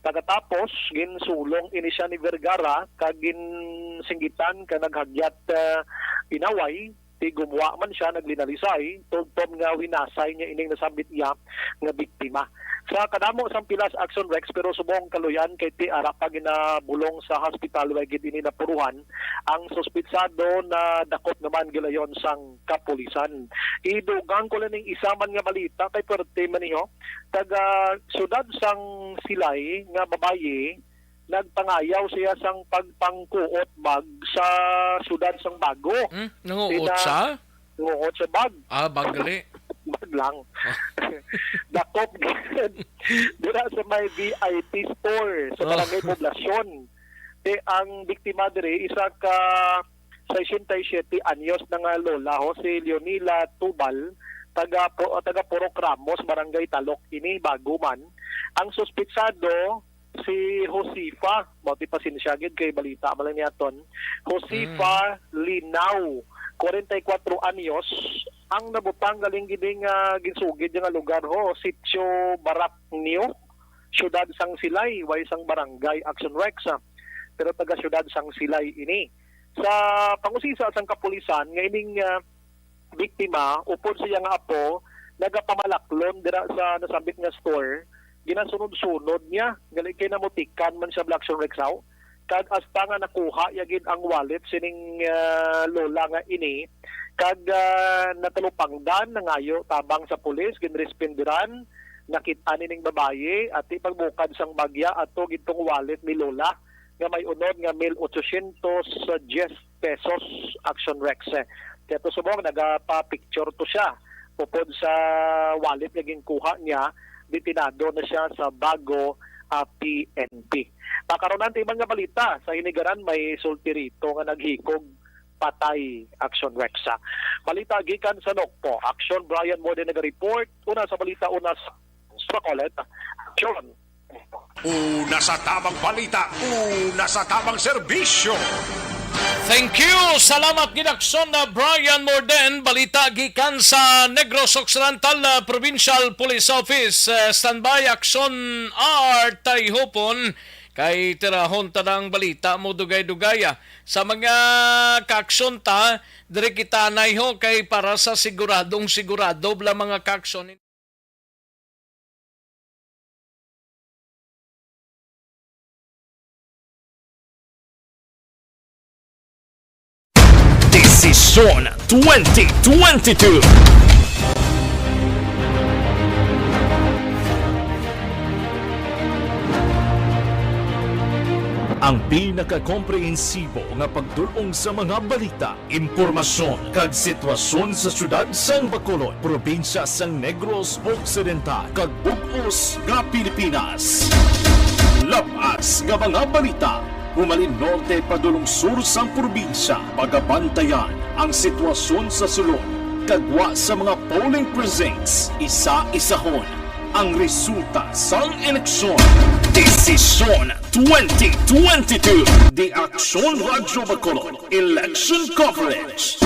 Pagkatapos, ginsulong ini siya ni Vergara kag ginsinggitan kag naghagyat, ah, inaway. Ti gumuwa man siya, naglinalisay, tubtob nga winasay niya ining nasambit niya nga biktima. Sa kadamo sang pilas, Action Rex, pero subong kaluyan kay ti ara pa ginabulong sa hospital, way gid ini napuruhan. Ang suspitsado nadakop naman gilayon sang kapulisan. Idugang ko lang ning isa man nga balita kay puwerte man niyo. Taga siyudad sang Silay nga babayi, nagpangayaw siya sang pagpangkuot bag sa siyudad sang Bago. Hmm? Nanguot Sina-, siya? Nanguot siya bag. Ah, bag gali. Bag lang. Ah. Dakop gid dira sa may V I P store sa Oh. Barangay Poblacion. Ti ang biktima diri, isa ka sesenta y siyete anyos na nga lola, ho, si Leonila Tubal, taga Po-, taga Purok Ramos, Barangay Talok, ini Bago man. Ang suspitsado, si Josefa, mao ti pasensya gid kay balita man lang niyaton. Josefa Mm. Linaw, kwarenta y kuwatro anyos, ang nabutang galing gid nga ginsugid nga lugar, ho, Sitio Barak New, siyudad sang Silay, way sang barangay, Action Rex, ah. Pero taga siyudad sang Silay ini. Sa pangusisa sang kapulisan nga ining, ah, biktima, upod sa iya nga apo, nagapamalaklon dira sa nasambit nga store, ginasunod-sunod niya, gali kay namutikan man siya, Black Sun Rexaw, kag hasta nga nakuha iya gid ang wallet sining, ah, lola nga ini, kag, ah, natalupangdan, nangayo tabang sa pulis, ginrespindiran, nakit-an ining babayi, ati pagbukad sang bagya, ato gid tong wallet ni lola, nga may unod nga mil ochocientos diyes pesos, Action Rex. Kaya to subong, nagapa-picture to siya upod sa wallet nga ginkuha niya, detenado na siya sa Bago, ah, P N P. Pakaron ang timan nga balita, sa hinigaran may sulti rito nga naghikog patay, Action Rex. Balita gikan sa Nokpo. Action, Brian Mode nag-report. Una sa balita, una sa Bacolod. Action. Una sa tabang balita, una sa tabang serbisyo. Thank you. Salamat gid, Action, na Brian Morden. Balita gikan sa Negros Occidental, ah, Provincial Police Office. Ah, standby, Action R. Tayhupon. Kay tirahon ta ang balita mo dugay-dugay, ah. Sa mga ka-action ta, diri kita anay ho kay para sa siguradong sigurado bala mga ka-action. Desisyon twenty twenty-two. Ang pinakakomprehensibo nga pagdul-ong sa mga balita, impormasyon, kag sitwasyon sa siyudad sang Bacolod, probinsya sang Negros Occidental, kag bug-os nga Pilipinas. Labas nga mga balita, humalin norte padulong sur sang probinsya, pagabantayan ang sitwasyon sa sulod, kag gwa sa mga polling precincts, isa-isahon ang resulta sang eleksyon. Desisyon twenty twenty-two. The Action Radio Bacolod Election Coverage.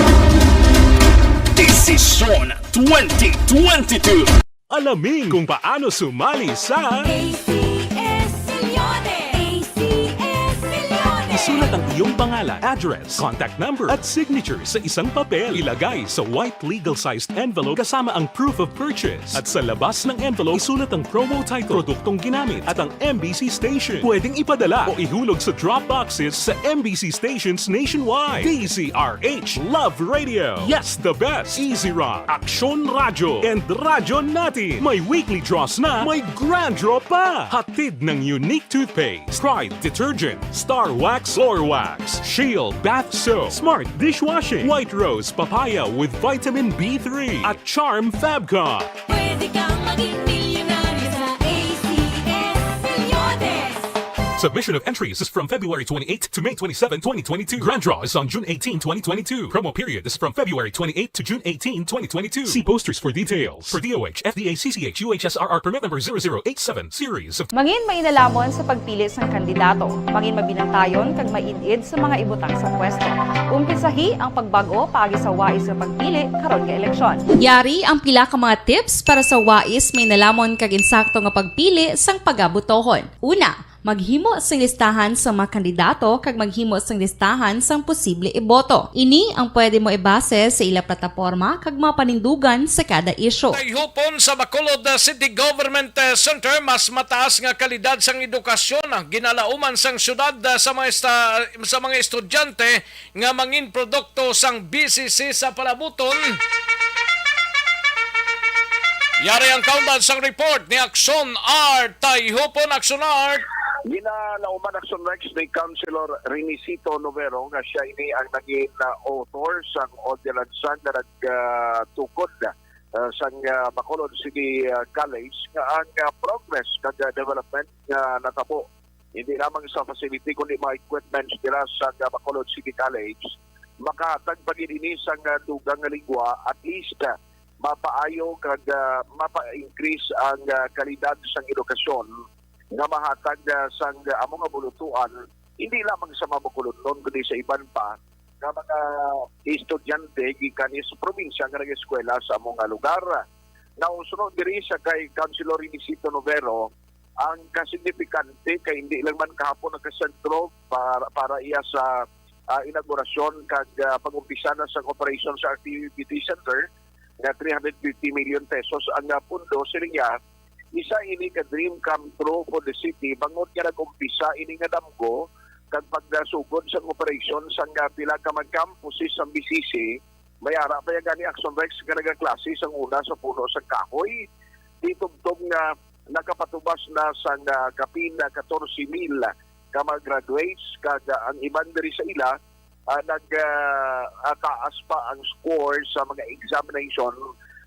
Desisyon twenty twenty-two. Alamin kung paano sumali sa A C S Milyones. A C S Milyones. Isulat ang iyong pangalan, address, contact number, at signature sa isang papel. Ilagay sa white legal-sized envelope kasama ang proof of purchase. At sa labas ng envelope, isulat ang promo title, produktong ginamit, at ang M B C station. Pwedeng ipadala o ihulog sa drop boxes sa M B C stations nationwide. D Z R H Love Radio. Yes, the best. Easy Run, Action Radio, and Radyo Natin. May weekly draws na, may grand draw pa. Hatid ng Unique Toothpaste, Pride Detergent, Star Wax Floor Wax, Shield Bath Soap, Smart Dishwashing, White Rose Papaya with Vitamin B three, at Charm Fabcon. Pwede kang maging milyonaryo sa A C S Milyones. Submission of entries is from February twenty-eighth to May twenty-seven, twenty twenty-two. Grand draw is on June eighteenth, twenty twenty-two. Promo period is from February twenty-eighth to June eighteenth, twenty twenty-two. See posters for details. For D O H, F D A, C C H, U H S R R permit number zero zero eight seven, series of Mangin mainalamon sa pagpili sang kandidato. Mangin mabinantayon kag maid-id sa mga ibutang sa pwesto. Umpisahi ang pagbag-o paagi sa wais nga pagpili karon nga eleksyon. Yari ang pila ka mga tips para sa wais mainalamon kag insakto nga pagpili sang pagabutohon. Una, maghimo sing listahan sa mga kandidato kag maghimo sing listahan sang posible iboto. Ini ang pwede mo ibase sa ila plataporma kag mga panindugan sa kada isyu. Tayhupon sa Bacolod, uh, City Government, uh, Center, mas mataas nga kalidad sang edukasyon ang ginalauman sang syudad, uh, sa mga esta-, sa mga estudyante nga mangin produkto sang B C C sa palabuton. Yari ang kaundan sang report ni Action Art. Tayhupon, Action Art. Ginalauman, Action Rex, ni Councilor Renisito Novero nga siya ini ang naging, uh, author sang ordinansa nga nagtukod, uh, sang, uh, Bacolod City, uh, College nga ang, uh, progress kag, uh, development nga natabo hindi lamang sa facility kundi mga equipments dira sa, uh, Bacolod City College makahatag pa gid ini sang, uh, dugang nga lingwa, at least, uh, mapaayo kag, uh, mapa-increase ang, uh, kalidad sang edukasyon nga mahatag, uh, sang, uh, amo nga bulutuan, hindi lamang sa mga Bacolodnon kundi sa iban pa nga mga estudyante gikan sa probinsya nga nag-eskwela sa amo nga lugar. Nausuno diri sa kay Councilor Renisito Novero, ang kasignifikante kay hindi lang man kahapon nakasentro para, para iya sa, ah, inaugurasyon kag, ah, pag-umpisa na sa operasyon sa activity center nga three hundred fifty million pesos ang, ah, pundo, siling niya. Isa ini ka dream come true for the city bangod nga nag-umpisa ini nga damgo kag pagdasugod sang operasyon sang, ah, pila ka mga campuses sang B C C. May ara pa ya gani, Action Rex, nga nagaklase sang una sa puno sang kahoy. Di tubtob nga nakapatubas na sang, ah, kapin na katorse mil ka mga graduates kag, ah, ang iban diri sa ila, ah, nag, ah, ah, taas pa ang score sa mga examination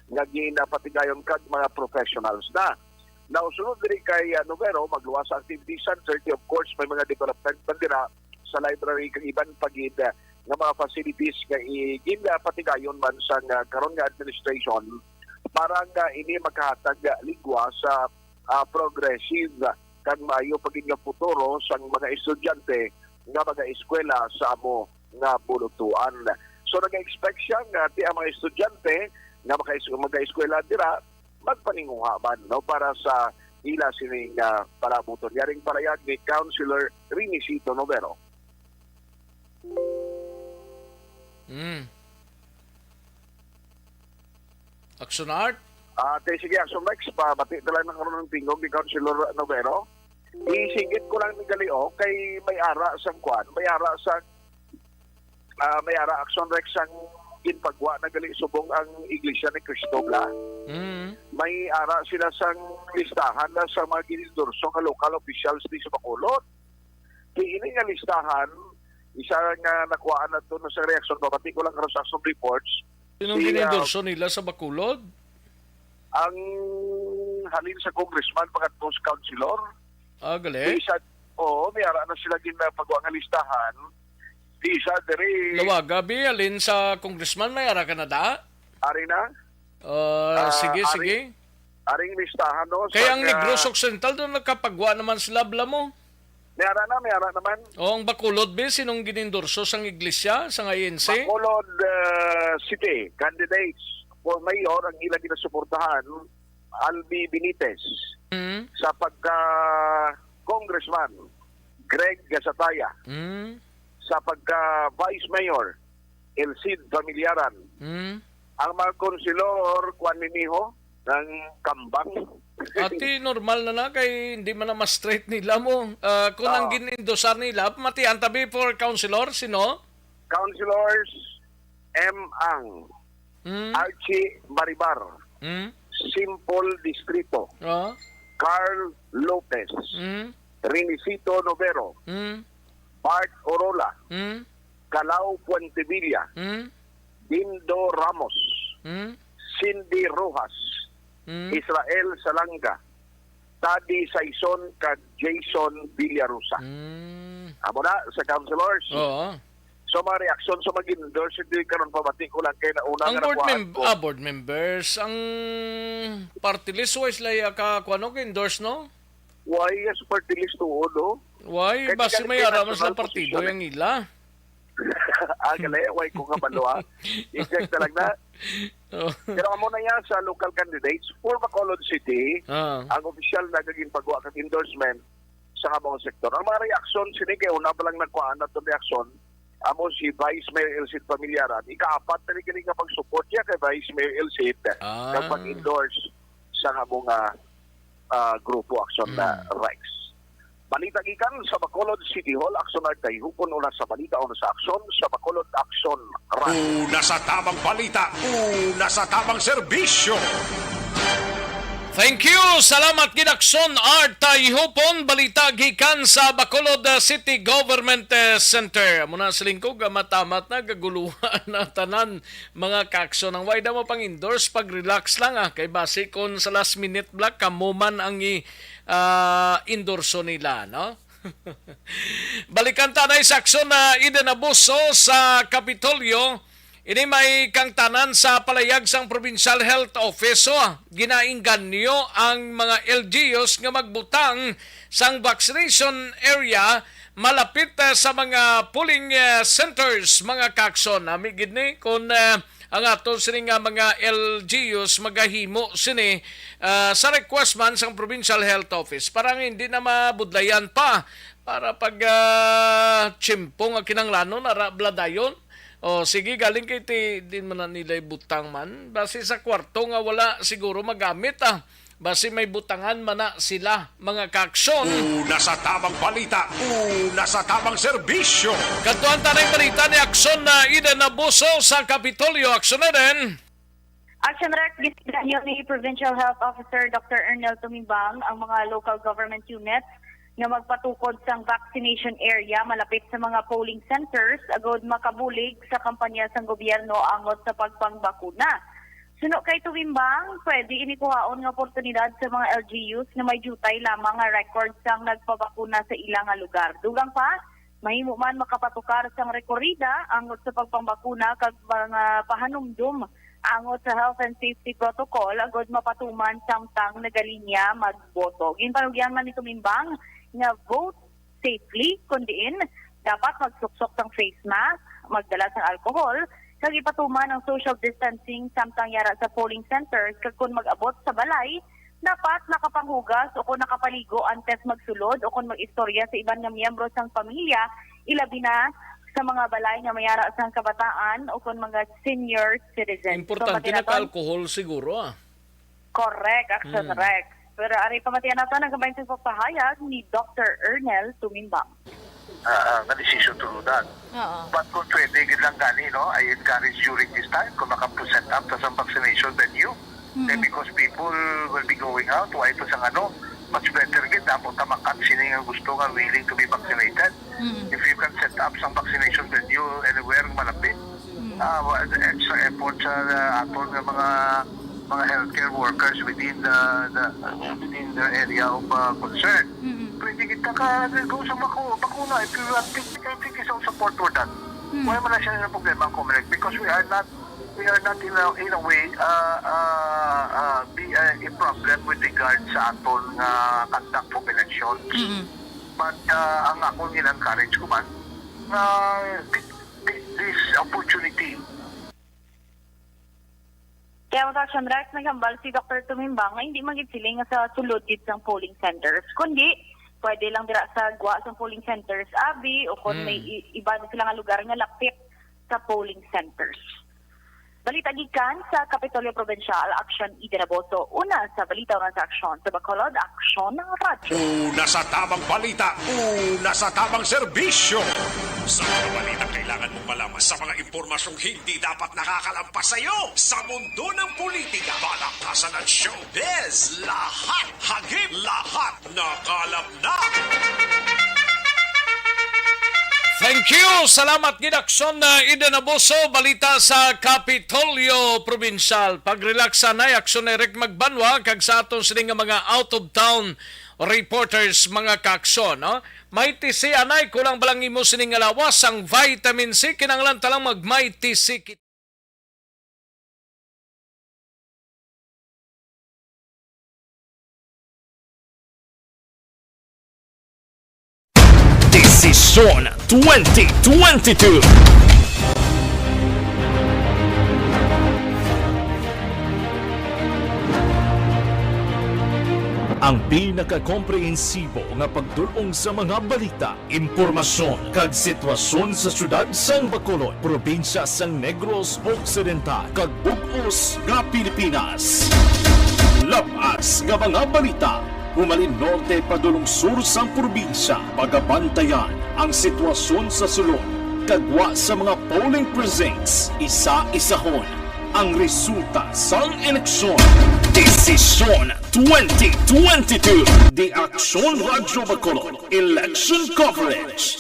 nga ginapatigayon kag mga professionals na. Now, sunod diri kay, ah, Novero, magluwas sa activity center, di, of course, may mga development man dira sa library kag iban pa gid, ah, nga mga facilities nga i-, ginapatigayon man sang, ah, karon nga administration para nga ini makahatag, ah, ligwa sa, ah, progressive kag maayo pa gid nga futuro sang mga estudyante nga mga eskwela sa amo nga bulutuan. So, nag-expect siya nga ti ang mga estudyante nga maka-, mag-eskwela dira magpaninguha man, no, para sa ila sining, ah, palabuton. Yaring palayag ni Councilor Renisito Novero. Mm. Action Art? Ah, okay, sige, Action Rex, pabati na lang na karon ang tingog ni Councilor Novero. Isingit ko lang ni gali, oh, kay may ara sang kwan, may ara sang, ah, may ara, Action Rex, ang ginpagwa na gali subong ang Iglesia ni Cristo, bla. Mm. May ara sila sang listahan na sa mga ginendorso nga local officials di sa Bacolod. Kay ini nga listahan, isa nga nakuhaan nato na sa reaksyon, pabati ko lang karon sa Action Reports. Sinong si, ah, ginendorso nila sa Bacolod? Ang halin sa congressman, pangadto sa councilor. Ah, gali? Di sa, oo, may ara na sila ginpagwa nga listahan. Di sa diri. Lawaga, bi, halin sa congressman, may ara ka na da? Ari na? Ah, ah, sige, ari, sige. Aring listahan, no, kaya sa ang Negros Occidental, doon nagkapagwa naman sila, bla mo. May ara na, may ara naman. O, ang Bacolod, be, sinong ginendorso sang iglesia, sang I N C? Bacolod, uh, City, candidates for mayor, ang ilang ginasuportahan, Albi Benitez. Mm. Sa pagka congressman, Greg Gasataya. Mm. Sa pagka vice mayor, Elcid Familiaran. Mm. Ang mga konsilor, kuan niniho, ng kambang. Ati, normal na na kay hindi man na ma-straight nila mo. Ah, kung ang, ah, gin-endosar nila, matian tabi for councilor, sino? Councilors M. Ang, mm, Archie Baribar, mm, Simple Distrito, ah, Carl Lopez, mm, Renisito Novero, mm, Bart Orola, mm, Calao Puentevilla, mm, Dindo Ramos, mm, Cindy Rojas, mm, Israel Salanga, Taddy Saison kag Jason Villarosa. Mm. Amo na sa councilors. Oo. So, mga reaksyon sa mag-endorse, hindi karon pabati ko lang kay nauna Ang nga board nakuhaan mem-, ko. ah, board members, ang party list, why sila ya ka, kuwan, no, endorse, no? Why, yes, party list tuod, oh? Why? Kay Basi may ara man sila partido position, eh. Ang ila. Ah, gali, why ko nga balwa? I-check na lang na. Oh. Pero amo na yan sa local candidates for Bacolod City. Ah. Ang opisyal na gaging pagwa kag endorsement sa among sektor. Ang mga reaksyon, sini kay una pa lang nagkuhaan na itong reaksyon, amo si Vice Mayor Elsit Familiaran, ikaapat na ni kini nga pag-support niya kay Vice Mayor Elsit Ah. kag pag-endorse sa among, ah, ah, grupo Aksyon na Hmm. Rex. Balita gikan sa Bacolod City Hall, Aksyon Artay. Hukon una sa balita, una sa aksyon, sa Bacolod Aksyon Radyo. Una sa tamang balita, una sa tamang serbisyo. Thank you. Salamat gid, Aksyon Artay Hupon. Balita gikan sa Bacolod, uh, City Government, uh, Center. Amo na sa lingkod, uh, matamat na, gaguluhan na tanan, mga kaaksyon. Ang wala mo pang-endorse, pag-relax lang, ah. Kay basi kung sa last minute, black, kamo man ang i-, ah, endorso nila, no? Balikan ta na sa aksyon na Eden Abuso sa Kapitolyo. Ini may kangtanan sa palayag sang Provincial Health Office, oh. Ginaengganyo ang mga L G Us nga magbutang sang vaccination area malapit, eh, sa mga polling, eh, centers, mga kaaksyon. Nami gid ni kung, eh, ang aton sini nga mga L G Us magahimo sini, ah, sa request man sang Provincial Health Office para nga hindi na mabudlayan pa para pag, ah, tiyempo nga kinahanglanon ara bala dayon. O, sige, galing kay ti, din man na nila ibutang man. Basi sa kwarto nga wala siguro magamit, ah. Basi may butangan man na sila, mga kaaksyon. Una sa tamang balita, una sa tamang serbisyo. Kadtuan ta na ang balita ni Aksyon na Eden Abuso sa Kapitolyo. Aksyon na din. Action Rex, ginasignal ni Provincial Health Officer Doctor Ernel Tumimbang ang mga local government units nga magpatukod sang vaccination area malapit sa mga polling centers agud makabulig sa kampanya sang gobyerno angot sa pagpangbakuna. Suno kay Tumimbang, pwede ini kuhaon nga oportunidad sa mga L G Us nga may diutay lamang nga record sang nagpabakuna sa ila nga lugar. Dugang pa, mahimo man makapatukar sang rekorida angot sa pagpangbakuna kag mga pahanumdom angot sa health and safety protocol agud mapatuman samtang nagalinya magboto. Ginpanugyan man ni Tumimbang nga vote safely, kun diin dapat magsuksok sang face mask, magdala sang alcohol, kag ipatuman ang social distancing samtang yara sa polling centers, kag kun mag-abot sa balay, dapat nakapanghugas o kon nakapaligo antes magsulod o kon mag-istorya sa iban nga miyembro sang pamilya, ilabi na sa mga balay nga may ara sang kabataan o kon mga senior citizens. Importante Pamati na naton? Ka-alcohol siguro, ah. Correct, Action Mm. Rex. Pero ari pamatian nato ang gamay sa pagpahayag ni Doctor Ernel Tumimbang. Ah, ah, nga decision to do that. Oo. But kung pwede gid lang gani, no, I encourage during this time kung maka-set up ta sang vaccination venue. Mm. Then because people will be going out, why ito sang ano, much better gid, dapat ta makat sini nga gusto nga willing to be vaccinated. Mm. If you can set up sang vaccination venue anywhere nga malapit, Mm. ah, wa-, extra effort sa, ah, aton nga mga, mga healthcare workers within the, the, within the area of, ah, concern. Mm. Pwede kita ka go sa maku-, bakuna if you want to, if you want some support for that. Mm. Wala man na siya ng problema ang Comelec because we are not, we are not in a, in a way, ah, ah, ah, be, ah, a problem with regard sa aton nga conduct of elections. Mm. But, ah, ang ako gin-encourage ko man, nga take, take this opportunity. Kaya mo, Action Rex, naghambal si Doctor Tumimbang nga hindi man gid sila nga sa sulod gid sang polling centers, kundi pwede lang dira sa gwa sang polling centers, abi, o kung Mm. may i-, iba na sila nga lugar nga lapit sa polling centers. Balita gikan sa Kapitolyo Provincial, Action Eden Abuso. Una sa balita, una sa aksyon. Sa Bacolod, Aksyon ng Radyo. Una sa tamang balita, una sa tamang serbisyo. Sa mga balita kailangan mong malaman, sa mga impormasyong hindi dapat nakakalampas sa iyo, sa mundo ng politika, balaktasan at showbiz, lahat hagip, lahat nakalap na. Thank you. Salamat gid, Aksyon na Eden Abuso. Balita sa Kapitolyo Provincial. Pag-relax sanay, Aksyon na Eric Magbanwa, kag sa aton sini nga mga out-of-town reporters, mga kaaksyon, no? May T C anay, kulang ba lang imo sini nga lawas? Ang vitamin C, kinahanglan ta lang mag may T C. Desisyon twenty twenty-two. Ang pinakakomprehensibo nga pagdul-ong sa mga balita, impormasyon, kag sitwasyon sa siyudad sang Bacolod, probinsya sang Negros Occidental, kag bug-os nga Pilipinas. Lab-as nga mga balita, humalin norte padulong sur sang probinsya, pagabantayan ang sitwasyon sa sulod, kag gwa sa mga polling precincts, isa-isahon ang resulta sang eleksyon. Desisyon twenty twenty-two. The Aksyon Radyo Bacolod Election Coverage.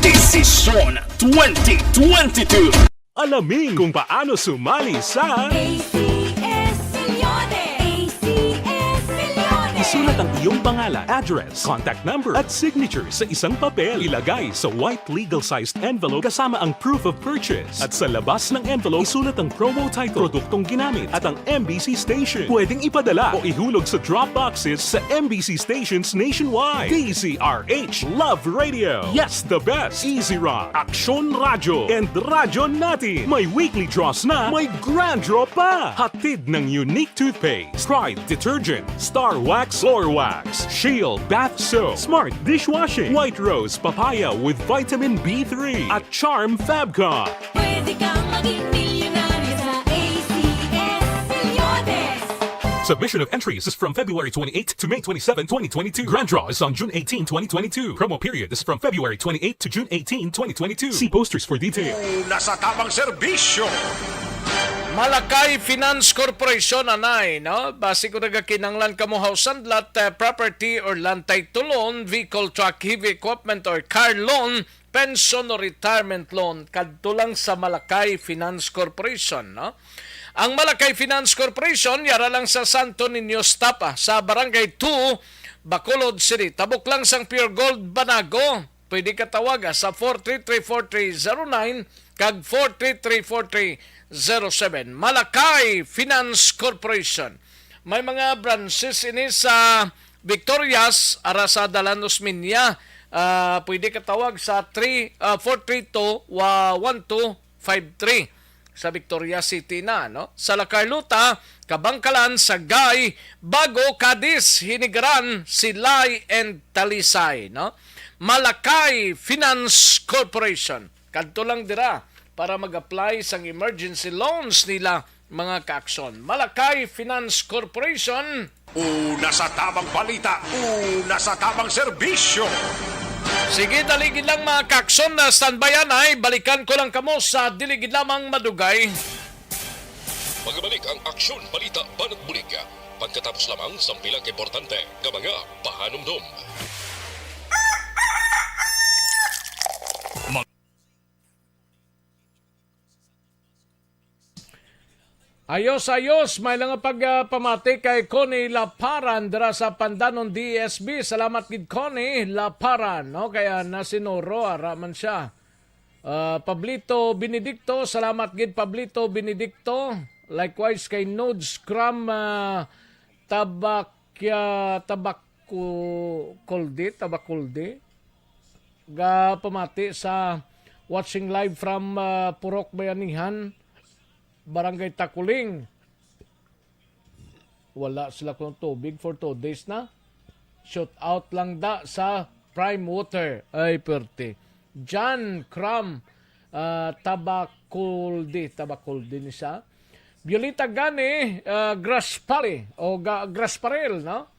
Desisyon twenty twenty-two. Alamin kung paano sumali sa A C S Milyones! A C S Milyones! Isulat ang iyong pangalan, address, contact number, at signature sa isang papel. Ilagay sa white legal-sized envelope kasama ang proof of purchase. At sa labas ng envelope, isulat ang promo title, produktong ginamit, at ang M B C station. Pwedeng ipadala o ihulog sa drop boxes sa M B C stations nationwide. D Z R H, Love Radio, Yes the Best, Easy Rock, Aksyon Radyo, and Radyo Natin. May weekly draws na, may grand draw pa. Hatid ng Unique Toothpaste, Pride Detergent, Star Wax Floor Wax, Shield Bath Soap, Smart Dishwashing, White Rose Papaya with Vitamin B three, at Charm Fabcon. Pwede kang maging milyonaryo sa A C S Milyones. Submission of entries is from February twenty-eighth to May twenty-seven, twenty twenty-two. Grand draw is on June eighteen, twenty twenty-two. Promo period is from February twenty-eighth to June eighteen, twenty twenty-two. See posters for details. Una sa tamang serbisyo. Malakay Finance Corporation, anay, no? Basi kung nagakinahanglan kamo house and lot, eh, property or land title loan, vehicle, truck, heavy equipment, or car loan, pension o retirement loan, kadto lang sa Malakay Finance Corporation, no? Ang Malakay Finance Corporation, yara lang sa Santo Niño Stapa, sa Barangay two, Bacolod City. Tabok lang sang Pure Gold, Banago. Pwede ka tawaga sa four three three four three zero nine kag four three three four three zero seven. Malakay Finance Corporation. May mga branches ini sa Victorias, ara sa Dalan Osmeña. Ah, pwede ka tawag sa three, ah, four three two, wa-, one two five three. Sa Victorias City na, no? Sa La Carlota, Kabangkalan, Sagay, Bago, Cadiz, Hinigaran, Silay, and Talisay, no? Malakay Finance Corporation. Kadto lang dira para mag-apply sang emergency loans nila, mga kaaksyon. Malakay Finance Corporation. Una sa tamang balita, una sa tamang serbisyo. Sige, dali gid lang, mga kaaksyon, na standby anay. Balikan ko lang kamo sa dili gid lamang madugay. Magabalik ang Aksyon Balita Banat Bulig pagkatapos lamang sang pila ka importante nga mga pahanumdom. Ayos, ayos. May lang pag, ah, pamati kay Connie Laparan dira sa Pandanon D S B. Salamat gid, Connie Laparan, no? Kaya nasinuro, ara man siya. Ah, Pablito Benedicto, salamat gid, Pablito Benedicto. Likewise kay Nodes Cram, ah, Tabak-, ah, Tabaku-, Kuldi, Tabakuldi. Ga pamati sa watching live from, ah, Purok Bayanihan, Barangay Takuling. Wala sila kung tubig for two days na. Shoot out lang da sa Prime Water. Ay, perte. John Cram, ah, Tabacolde. Tabacolde ni siya. Violeta Gani, ah, Graspali, o Ga-, Grasparel, no?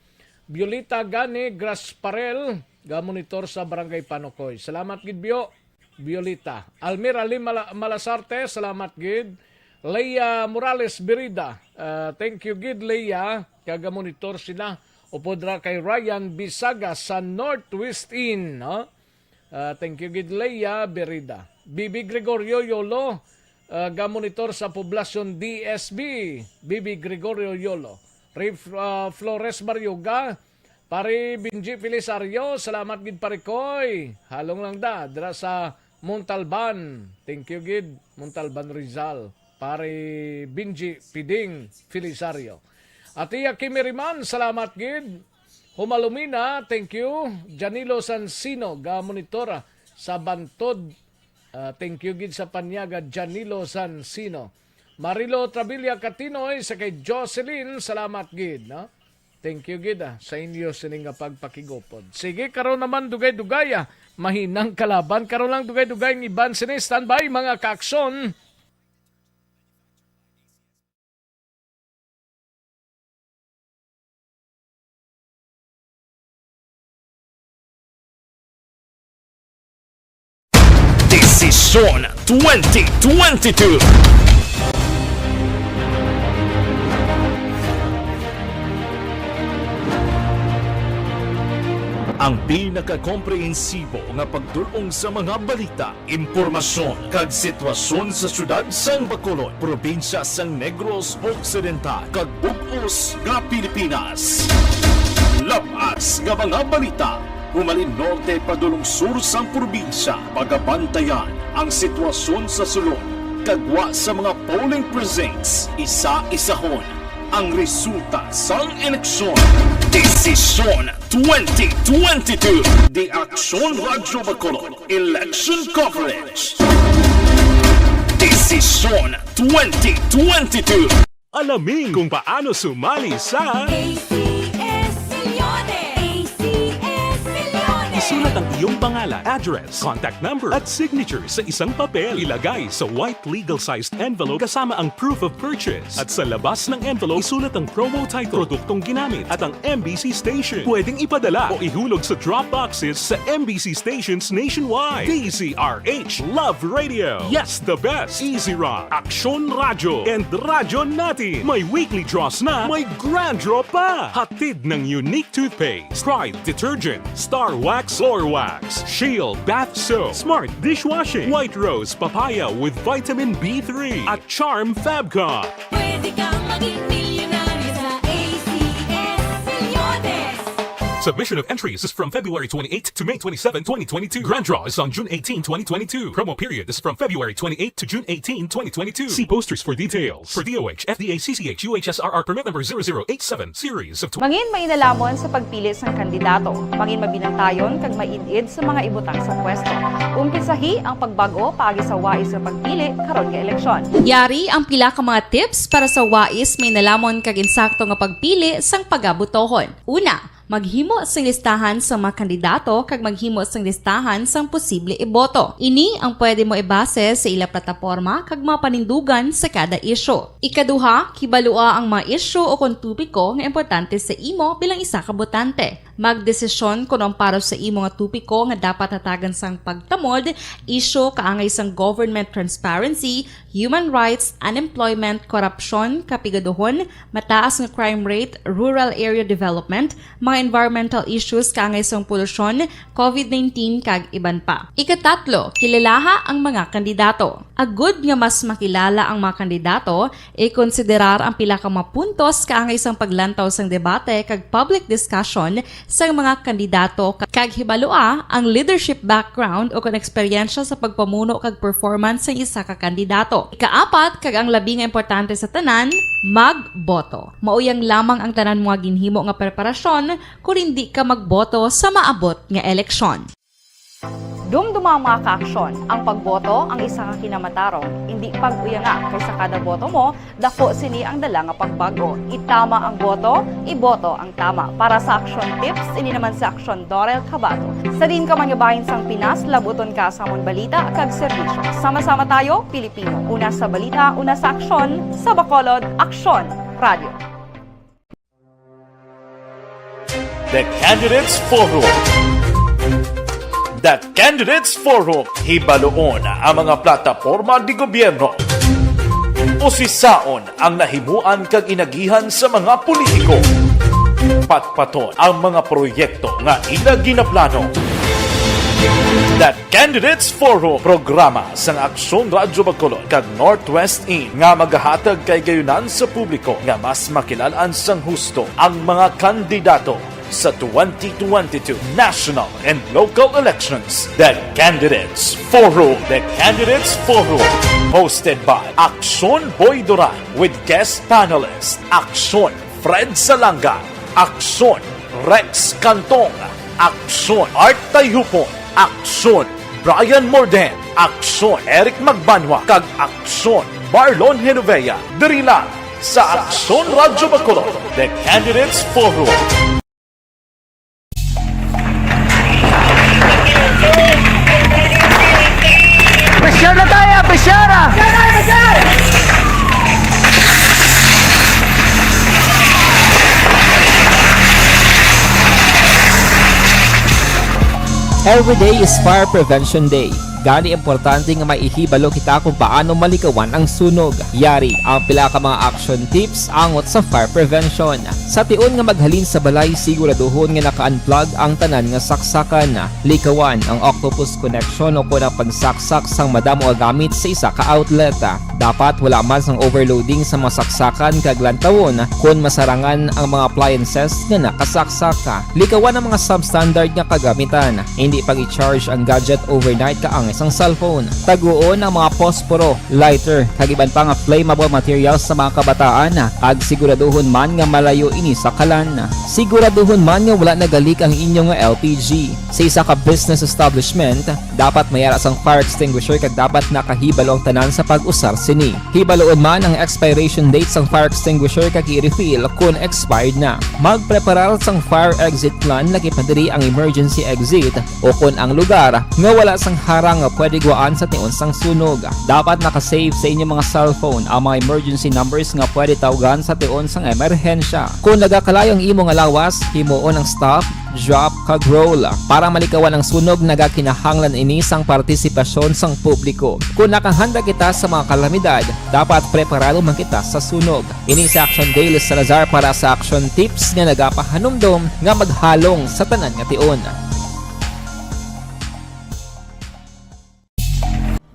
Violeta Gani Grasparel, ga-monitor sa Barangay Panukoy. Salamat gid, Bio. Violeta. Almira Lim Mala-, Malasarte, salamat gid. Leia Morales Birida, ah, thank you gid, Leia. Kaga-monitor sila. Upod ra kay Ryan Bisaga sa Northwest Inn, no? Ah, thank you gid, Leia Berida. Bibi Gregorio Yolo, ah, ga-monitor sa Poblacion D S B. Bibi Gregorio Yolo. Ray, ah, Flores Baryoga, Pare Benji Felisario, salamat gid, Pare Koy. Halong lang da, dira sa Montalban. Thank you gid, Montalban, Rizal. Pare Benji Piding Felisario. Atiya Kimiriman, salamat gid. Humalumina, thank you. Janilo Sansino, ga-monitor sa Bantod. Ah, thank you gid sa panyaga, Janilo Sansino. Marilo Travilla Catinoy, sa kay Jocelyn, salamat gid, no? Thank you gid, ah, sa inyo sini nga pagpakigupod. Sige, karon naman dugay-dugay, ah. Mahinang kalaban. Karon lang dugay-dugay ang iban sini. Standby, mga kaaksyon. Desisyon twenty twenty-two. Ang pinakakomprehensibo nga pagdul-ong sa mga balita, impormasyon, kag sitwasyon sa siyudad sang Bacolod, probinsya sang Negros Occidental, kag bug-os nga Pilipinas. Lab-as nga mga balita, humalin norte padulong sur sang probinsya, pagabantayan ang sitwasyon sa sulod, kag gwa sa mga polling precincts, isa-isahon ang resulta sang eleksyon. Desisyon twenty twenty-two. The Aksyon Radyo Bacolod Election Coverage. Desisyon twenty twenty-two. Alamin kung paano sumali sa A C S Millones! A C S Millones! Isulat ang iyong pangalan, address, contact number, at signature sa isang papel. Ilagay sa white legal-sized envelope kasama ang proof of purchase. At sa labas ng envelope, isulat ang promo title, produktong ginamit, at ang M B C station. Pwedeng ipadala o ihulog sa drop boxes sa M B C stations nationwide. D Z R H Love Radio. Yes, the best. Easy Rock, Aksyon Radyo, and Radyo Natin. May weekly draws na, may grand draw pa. Hatid ng Unique Toothpaste, Pride Detergent, Star Wax, Floor Wax, Shield Bath Soap, Smart Dishwashing, White Rose Papaya with Vitamin B three, at Charm Fabcon. Pwede kang maging milyonaryo sa A C S Millones. Submission of entries is from February twenty-eighth to May twenty-seven, twenty twenty-two. Grand draw is on June eighteen, twenty twenty-two. Promo period is from February twenty-eighth to June eighteen, twenty twenty-two. See posters for details. For D O H, F D A, C C H, U H S R R permit number zero zero eight seven, series of tw- Mangin mainalhamon sa pagpili sang kandidato. Mangin mabinantayon kag maid-id sa mga ibutang sa pwesto. Umpisahi ang pagbag-o paagi sa wais nga pagpili karon nga eleksyon. Yari ang pila ka mga tips para sa wais, mainalhamon kag insakto nga pagpili sang pagabotohon. Una, maghimo sing listahan sang mga kandidato kag maghimo sing listahan sang posible iboto. Ini ang pwede mo ibase sa ila plataporma kag mga panindugan sa kada isyu. Ikaduha, kibalua ang mga isyu o kon topiko nga importante sa imo bilang isa ka botante. Magdesisyon kon ang para sa imo nga topiko nga dapat hatagan sang pagtamod, isyu kaangay sang government transparency, human rights, unemployment, korupsyon, kapigaduhon, mataas nga crime rate, rural area development, mga environmental issues kaangay sang polusyon, covid nineteen, kag iban pa. Ikatatlo, kilalaha ang mga kandidato. Agud nga mas makilala ang mga kandidato, ikonsiderar ang pila ka mga puntos kaangay sang paglantaw sang debate kag public discussion sang mga kandidato, kag hibalua ang leadership background o kon eksperyensya sa pagpamuno kag performance sang isa ka kandidato. Ikaapat, kag ang labi nga importante sa tanan, magboto. Mauyang lamang ang tanan mga ginhimo nga preparasyon kon indi ka magboto sa maabot nga eleksyon. Dumduma, mga kaaksyon, ang pagboto ang isa ka kinamatarong, indi pag-uyanga, kay sa kada boto mo, daku sini ang dala nga pagbag-o. Itama ang boto, iboto ang tama. Para sa Aksyon Tips, ini naman si Aksyon Dorel Cabato. Sa diin ka man nga bahin sang Pinas, labuton ka sa amon balita kag serbisyo. Sama-sama tayo, Pilipino. Una sa balita, una sa aksyon, sa Bacolod, Aksyon Radio. The Candidates Forum. The Candidates Forum. Hibaluon ang mga plataporma de gobyerno. Usisaon ang nahimuan kag inagihan sa mga politiko. Patpaton ang mga proyekto nga ila ginaplano. The Candidates Forum, programa sang Aksyon Radyo Bacolod kag Northwest In nga magahatag kay gayunan sa publiko nga mas makilal-an sang husto ang mga kandidato sa twenty twenty-two national and local elections. The Candidates Forum. The Candidates Forum, hosted by Aksyon Boy Duran with guest panelist Aksyon Fred Salanga, Aksyon Rex Cantong, Aksyon Art Tayhupon, Aksyon Brian Morden, Aksyon Eric Magbanwa, kag Aksyon Marlon Genovea. Diri lang sa Aksyon Radyo Bacolod, The Candidates Forum. Pressure na tayo, pressure! Every day is Fire Prevention Day. Gani, importante nga may ihibalo kita kung paano malikawan ang sunog. Yari ang pila ka mga action tips angot sa fire prevention. Sa tion nga maghalin sa balay, siguraduhon nga naka-unplug ang tanan nga saksakan. Likawan ang octopus connection o kon ang pagsaksak sang madamo nga gamit sa isa ka outlet. Dapat wala man sang overloading sa mga saksakan kag lantawon kon masarangan ang mga appliances nga nakasaksak. Likawan ang mga substandard nga kagamitan. Hindi pag-i-charge ang gadget overnight kaangay sang cellphone. Taguon ang mga posporo, lighter, kag iban pa nga flammable materials sa mga kabataan, kag siguraduhon man nga malayo ini sa kalan. Siguraduhon man nga wala nagalik ang inyo nga L P G. Sa isa ka business establishment, dapat may ara sang fire extinguisher kag dapat nakahibalo ang tanan sa pag-usar sini. Hibaloon man ang expiration date sang fire extinguisher kag i-refill kon expired na. Magpreparar sang fire exit plan, lakip na diri ang emergency exit o kon ang lugar nga wala sang harang nga pwede gwaan sa tion sang sunog. Dapat naka-save sa inyong mga cellphone ang mga emergency numbers nga pwede tawgan sa tion sang emerhensya. Kon nagakalayo ang imo nga lawas, himuon ang stop, drop, kag roll. Para malikawan ang sunog, nagakinahanglan ini sang partisipasyon sang publiko. Kon nakahanda kita sa mga kalamidad, dapat preparado man kita sa sunog. Ini si Action Dale Salazar para sa Action Tips nga nagapahanumdom nga maghalong sa tanan nga tion.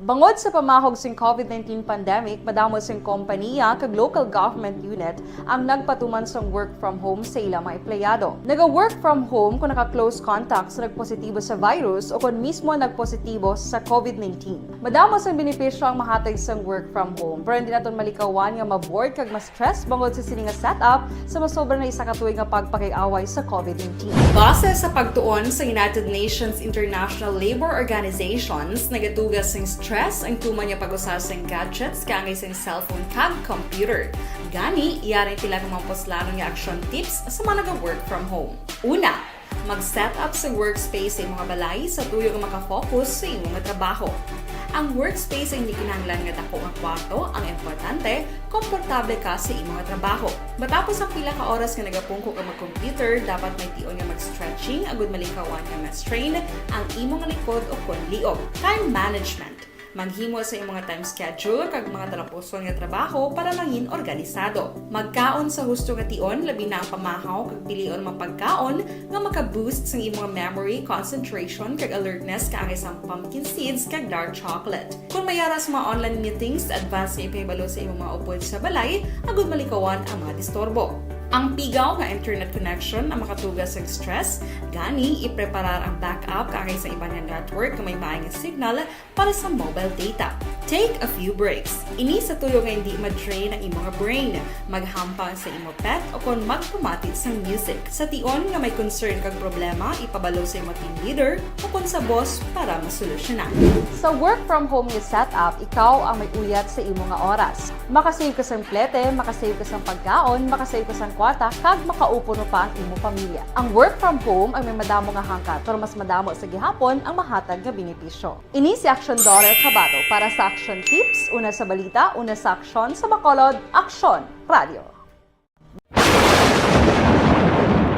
Bangod sa pamahog sing COVID nineteen pandemic, madamo sing kompaniya kag local government unit ang nagpatuman sang work from home sa ila mga empleyado. Naga-work from home kon naka-close contact sa nagpositibo sa virus o kon mismo nagpositibo sa COVID nineteen. Madamo sang benepisyo ang mahatag sang work from home, pero hindi naton malikawan nga ma-bored kag ma-stress bangod sa sini nga setup sa masobra na isa ka tuig nga pagpakig-away sa COVID nineteen. Base sa pagtuon sa United Nations International Labor Organizations, nagatuga sing stress ang tuman nga pag-usa sing gadgets kaangay sing cellphone kag computer. Gani, yari pila ka mga puslanon nga action tips sa mga naga-work from home. Una, mag-set up sa workspace sa imong balay sa tuyo nga maka-focus sa imong trabaho. Ang workspace ay hindi kinahanglan nga dako nga kwarto, ang importante, komportable ka sa imong trabaho. Matapos ang pila ka oras nga nagapungko ka mag-computer, dapat may tion nga mag-stretching agud malikawan nga ma-strain ang imong likod o kon liog. Time management. Maghimo sa imong time schedule kag mga talapuson nga trabaho para mangin organisado. Magkaon sa husto nga tion, labi na ang pamahaw, kag pilion ang mga pagkaon nga maka-boost sang imong memory, concentration, kag alertness kaangay sang pumpkin seeds kag dark chocolate. Kon may ara sa mga online meetings, advance nga ipahibalo sa imong mga upod sa balay agud malikawan ang mga disturbo. Ang pigaw nga internet connection ang makatuga sa stress, gani ipreparar ang backup kaangay sa iban nga network nga may maay nga signal para sa mobile data. Take a few breaks. Ini sa tuyo nga hindi ma-drain ang imong brain. Maghampang sa imo pet o kon magpamati sang music. Sa tion nga may concern kag problema, ipabalo sa imo team leader o kon sa boss para masolusyonan. Sa work from home nga setup, ikaw ang may uyat sa imo nga oras. Makasave ka sang plete, makasave ka sang pagkaon, makasave ka sang kwarta, kag makaupod pa ang imo pamilya. Ang work from home ay may madamo nga hangkat, pero mas madamo sa gihapon ang mahatag nga benepisyo. Ini si Aksyon Daughter Cabato para sa Aksyon Tips, una sa balita, una sa aksyon, sa Bacolod, Aksyon Radio.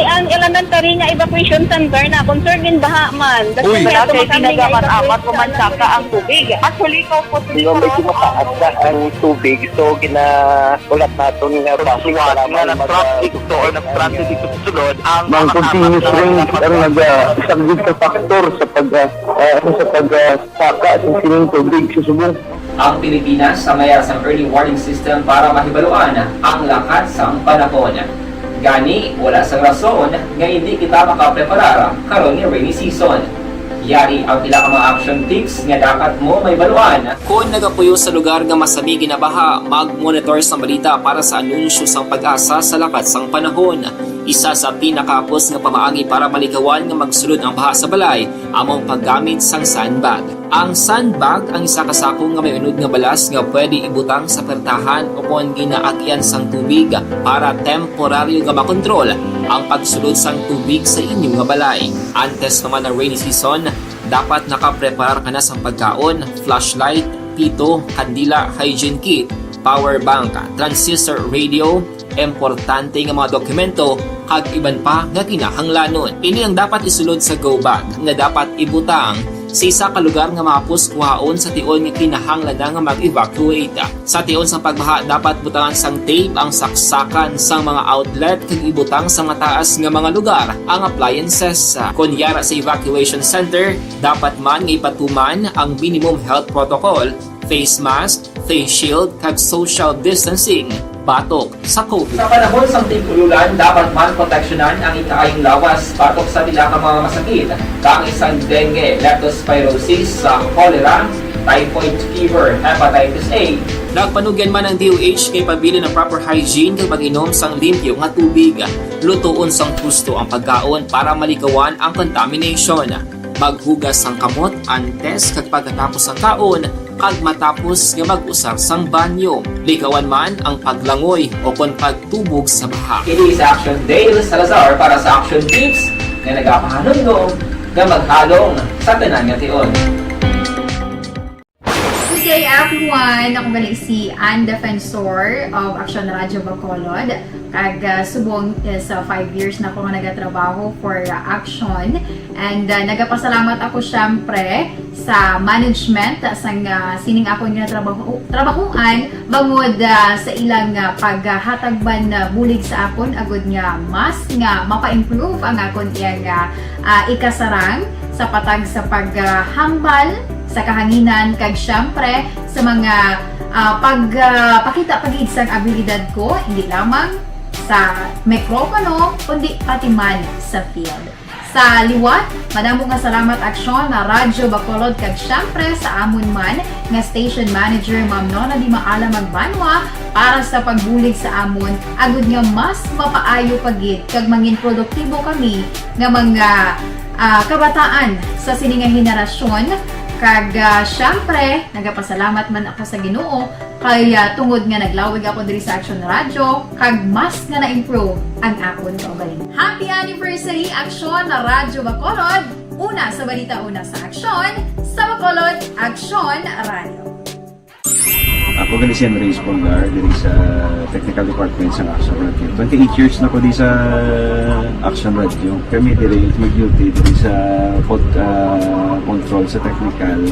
Ang L Tanan tari nga evacuation center na, concern din baha man. Uy. Wala kay kinagamat-amat, umansaka ang tubig. Actually, ko po. Di ba, medyo mataas na ang tubig, so ginaulat naton nga basi nga nag-traffic to or nag-transit dito sa sulod ang mga continuous rain ang nag-, ah, isang big factor sa pag, ah, ah, sa pag, ah, saka sa sining tubig sa subong. Ang Pilipinas sa mayar sang early warning system para mahibaluan ang lakat sang panahon. Gani, wala sang rason nga hindi kita makapreparar karon nga rainy season. Yari ang pila ka mga action tips nga dapat mo mahibaluan. Kon nagapuyo sa lugar nga masami ginabaha, mag-monitor sang balita para sa anunsyo sang PAGASA sa lakat sang panahon. Isa sa pinakahapos nga pamaagi para malikawan nga magsulod ang baha sa balay amo ang paggamit sang sandbag. Ang sandbag ang isa ka sako nga may unod nga balas nga pwede ibutang sa pertahan o kon ginaagian sang tubig para temporaryo nga makontrol ang pagsulod sang tubig sa inyo nga balay. Antes pa man ang rainy season, dapat nakapreparar ka na sang pagkaon, flashlight, pito, kandila, hygiene kit, power bank, transistor radio, importante nga mga dokumento, kag iban pa nga kinahanglanon. Ini ang dapat isulod sa go bag nga dapat ibutang sa isa ka lugar nga mahapos kuhaon sa tion nga kinahanglan na nga mag-evacuate. Sa tion sang pagbaha, dapat butangan sang tape ang saksakan sang mga outlet kag ibutang sa mataas nga mga lugar ang appliances. Kon yara sa evacuation center, dapat man nga ipatuman ang minimum health protocol, face mask, face shield, kag social distancing batok sa COVID. Sa panahon sang tig-ululan, dapat man proteksyonan ang ikaayong lawas batok sa pila ka mga masakit, kaangay sang dengue, leptospirosis, sa cholera, typhoid fever, hepatitis A. Nagpanugyan man ang D O H nga ipabilin ang proper hygiene kag pag-inom sang limpyo nga tubig. Lutoon sang husto ang pagkaon para malikawan ang contamination. Maghugas sang kamot antes kag pagkatapos sang kaon, kag matapos nga mag-usar sang banyo. Likawan man ang paglangoy o kon pagtubog sa baha. Ini si Action Dale Salazar para sa Action Tips nga nagapahanumdom nga maghalong sa tanan nga tion. Good day, everyone! Ako gali si Ann Defensor of Action Radio Bacolod. Kag, ah, subong is, ah, five years na ako nga nagatrabaho for, ah, Action. And, ah, nagapasalamat ako, syempre, sa management sang, ah, sining akon nga trabaho, trabahuan bangod, ah, sa ilang, ah, paghatag man, ah, bulig sa akon agud nga mas nga mapa-improve ang akon iyang, ah, ah, ikasarang sa patag sa paghambal sa kahanginan kag, syempre, sa mga, ah, pag, ah, pakita pa gid sang abilidad ko, hindi lamang sa mikropono, kundi pati man sa field. Sa liwat, madamo nga salamat, Aksyon, na Radyo Bacolod, kag syempre sa amon man nga station manager, Ma'am Nona Di Maala Magbanwa, para sa pagbulig sa amon, agud nga mas mapaayo pa gid kag mangin produktibo kami nga mga, ah, kabataan sa sini nga henerasyon. Kag, ah, syempre, nagapasalamat man ako sa Ginoo kay, ah, tungod nga naglawig ako diri sa Action Radio, kag mas nga na-improve ang akon kaugalingon. Happy anniversary, Aksyon na Radyo Bacolod! Una sa balita, una sa aksyon, sa Bacolod, Aksyon Radio. Ako gali si Andres Polgar, diri sa technical department sa Action Radio. Twenty-eight years na ko di sa Action Radio. Kami diri mag-duty diri sa pod-, ah, control sa technical.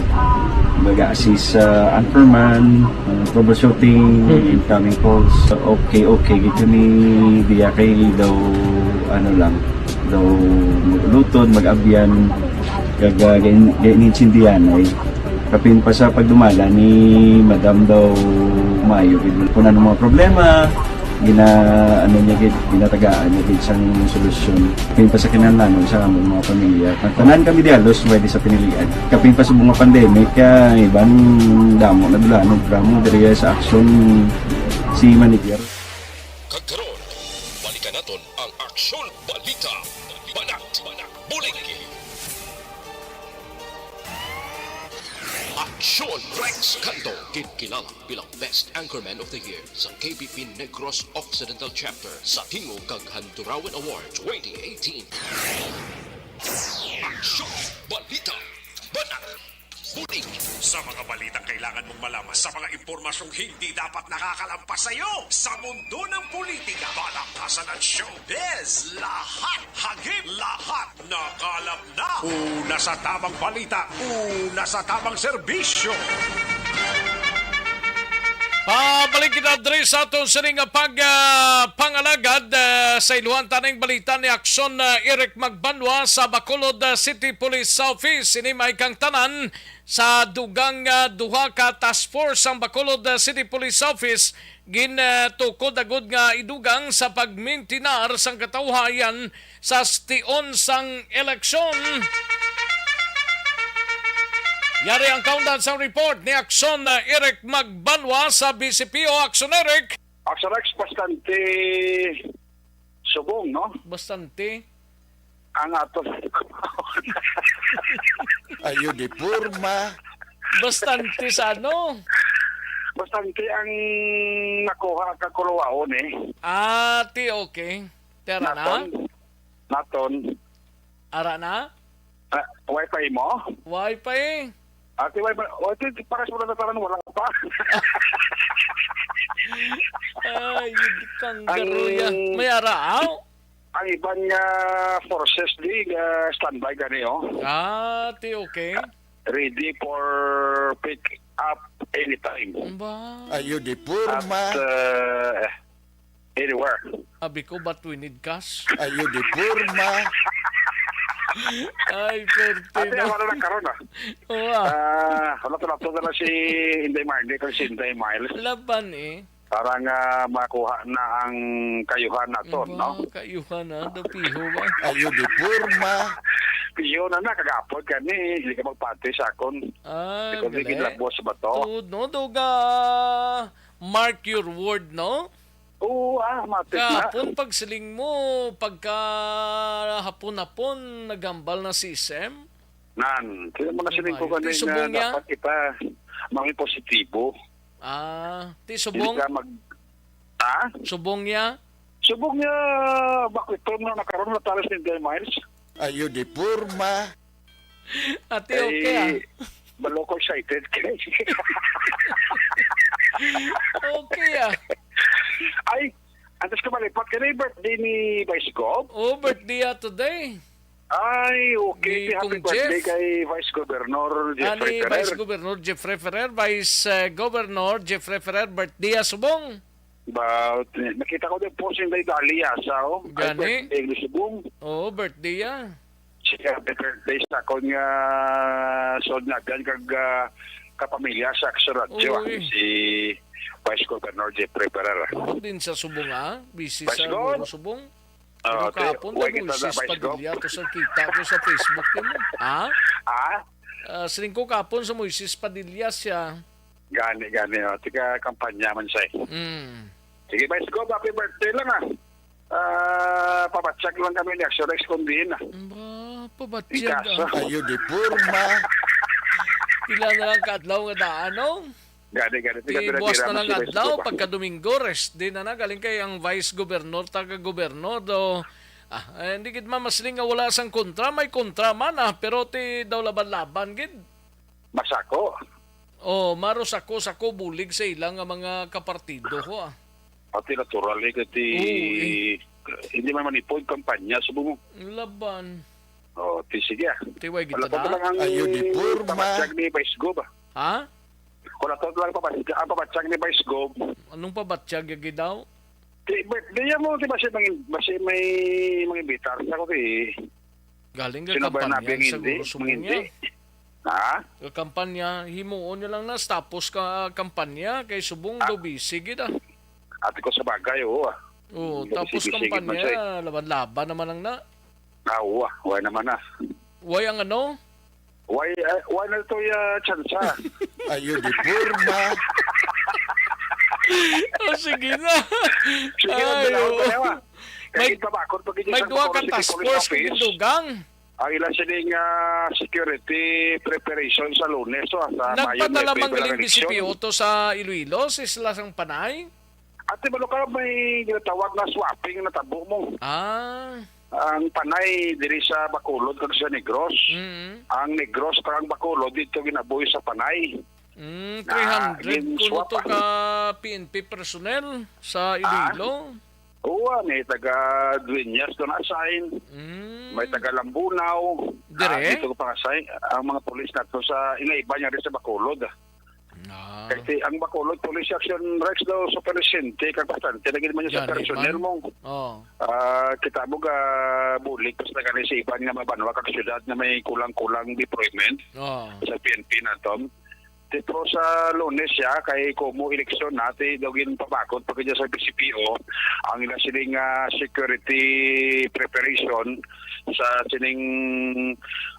Mag-assist sa anchorman, ah, troubleshooting, incoming calls. Okay, okay. Gito ni diya kay daw, ano lang, daw luton, mag-abyan, kag, ah, gain-, gain-, gain-, intindihan ay. Kapin pa sa pagdumala ni Madam daw maayo gid. Kung ano mga problema, gina-, ano niya gid, ginatagaan niya gid sang solusyon. Kapin pa sa kinahanglanon sa among mga pamilya. Tanan kami di halos pwede sa pinilian. Kapin pa sa mga pandemic, kaya iban damo na dula, ano, drama diri sa aksyon si manager. Kag karon, balikan naton ang aksyon balita. Banat, banat, bulig. Aksyon Rex Canto, ginkilala bilang Best Anchorman of the Year sa K B P Negros Occidental Chapter sa Tingog kag Handurawan Award twenty eighteen. Aksyon Balita, Banat, Bulig. Sa mga balitang kailangan mong malaman, sa mga impormasyong hindi dapat nakakalampas sa iyo, sa mundo ng politika, palakasan at showbiz, lahat hangin Lahat nakalap na. Una sa tamang balita, una sa tamang serbisyo. Pabalik kita diri sa aton sini nga pag, ah, pangalagad, ah, sa iluhan taning balita ni Akson, ah, Eric Magbanwa sa Bacolod, ah, City Police Office. Ini may kang tanan sa dugang, ah, duha ka task force sang Bacolod, ah, City Police Office. Gintukod agud nga idugang sa pagmintinar sang katawhayan sa tion sang eleksyon. Yari ang kaundan sang report ni Akson, uh, Eric Magbanwa sa B C P O. Akson, Eric. Akson, Rex, bastante subong, no? Bastante. Ang ato. Ayo di porma. Bastante sa ano? Bastante ang nakuha ka kuluwaon, eh. Ah, ti okay. Tara na. Naton. Naton. Ara na? Ah, wifi mo? Wifi. Ah, ti wifi. O, ti, ti, para sa mga nataran, wala pa. Ay, yun kang Ang garuya. May ara, aw? Ang iban nga forces di, nga standby gani, oh. Ah, ti okay. Ready for pick up anytime. Ba? Ayo di porma. At, uh, anywhere. Abi ko, but we need cash. Ayo di porma. Ay, perte. Ate, na. Wala na karon, ah. Oo, ah. Ah, wala to, wala to na si Inday Marnie kag si Inday Miles. Laban, eh. Para nga makuha na ang kayuhan naton, Iba, no? Kayuhan, ha? Dapiho ba? Ayo di porma. Piyo na na, kagapon ka ni, hindi ka magpati sa akon. Ah, Ikaw di galing. Ginlabos ba to? Tuod, no? Duga, mark your word, no? Oo, ah, matik na. Kahapon, pagsiling mo, pagka hapon-hapon, naghambal na si Sem? Nan, kaya mo na siling ko Mayo. Ti kanina, subong niya? Dapat kita, mga positibo. Ah, ti Hindi subong? Ka mag-, ha? Subong niya? Subong niya, bakit to na nakaroon na talas ni Inday Miles? Ayo di porma. Ate, okay, ah. Eh, balo ko excited kay. Okay, ah. Ay, antes ko malipat, kani birthday ni Vice Gov? Oh, birthday, ah, today. Ay, okay. Ni Ti, happy Kong birthday Jeff. Kay Vice Governor Ah, Jeffrey ni Ferrer. Vice Governor Jeffrey Ferrer, Vice, eh, Governor Jeffrey Ferrer, birthday, ah, subong. Ba, nakita ko din posting kay Dali Yasaw. Ay, Gani? Birthday ni Subong. Oo, birthday, ah. Siya, happy birthday sa akon nga sod na dyan kag, ah, kapamilya sa Action Radio, ah, Uy. Si Vice Governor Jeffrey Ferrer. Ano din sa Subong, ah? Busy Vice sa Gov? Guro Subong. Ah, Pero te, kapon, way daw kita na, Moises Vice Gov. Padilla to sa kita ko sa Facebook mo. Ha? Ah? Ah, siling ko kapon sa Moises Padilla siya. Gani, gani, oh. Tika kampanya man siya, eh. Mm. Sige, Vice Gov, happy birthday lang, ah. Ah, pabatsak lang kami ni Action Rex kung diin, ah. Ba, pabatsak, Ikaso. Ah. Ayo di porma. Pila na lang ka adlaw nga daan, no? Gani, gani. Ti Tika buwas pira-pira na lang man si Vice adlaw, Gov, ah. Pagka Domingo, rest day na na. Galing kay ang vice governor, taga-gobernor, do. Ah, eh, hindi gid mamasling nga wala sang kontra. May kontra man, ah, pero ti daw laban-laban gid. Masako. Oh, maro sako-sako bulig sa ila nga mga kapartido ko, ah. Pati natural, eh, kati Oo, eh. Hindi man manipod kampanya, subo mo. Laban. Oh, ti sige, ah. Ti way Wala kita pa na? Lang ang Ayo di porma. Pabatyag ni Vice Gov, ah. Ha? Wala pa lang pabatyag, ang pabatyag ni Vice Gov. Anong pabatyag yung daw? Ti, birthday mo, ti ba siya mangin-, ba siya may mangimbita? Sa ko, ti, Galing ka Sino ba kampanya, nabi ang hindi? Siguro subong Ang hindi? Niya. Ha? Ka kampanya, himuon niya lang na, tapos ka kampanya, kay subong Ah. daw busy gid, ah. Ate ko sa bagay, oo, ah. Oo, Hindi tapos busy-busy gid man kampanya, siya, eh. Laban-laban naman ang na. Ah, oo, ah. Why naman, ah? Why ang ano? Why, ah, why na to, ah, tsansa? Ayo di porma. Oh, sige na. Sige na, Ay, bilaw oo. Ko na, ah. May, Kaya ipabakod pa gid may sa duha ka Bacolod City task Police force Office. Gindugang. Ang ilang sining, ah, security preparation sa Lunes, oh, sa Mayo Nagpadala nuebe man pa lang galing ang eleksyon. D C P O to sa Iloilo, sa isla sang Panay? Ate, balo ka, may ginatawag na swapping na tabo mo. Ah. Ang Panay diri sa Bacolod kag sa Negros. Mm. Ang Negros kag ang Bacolod dito ginabuhi sa Panay. Mm, Na three hundred gin-swap kuno to ang ka P N P personnel sa Ah? Iloilo. Oo, may taga Dueñas to na-assign, Mm. may taga Lambunao. Dire? Ah, dito ko pa assign ang mga pulis nato sa inaiba niya rin sa Bacolod. Ah. Kasi ang Bacolod Police Action Rex daw super recente, kag bastante lagi naman yung sa Yan, personnel man. Mo. Oh. Ah, kita mo ga bulig pas na gani sa iban nga mga banwa kag syudad nga may kulang-kulang deployment Oh. sa P N P naton. Ti, pero sa Lunes siya, kay kumo eleksyon na, ti daw ginpabakod pa kanya sa B C P O ang ila sining, ah, security preparation sa sining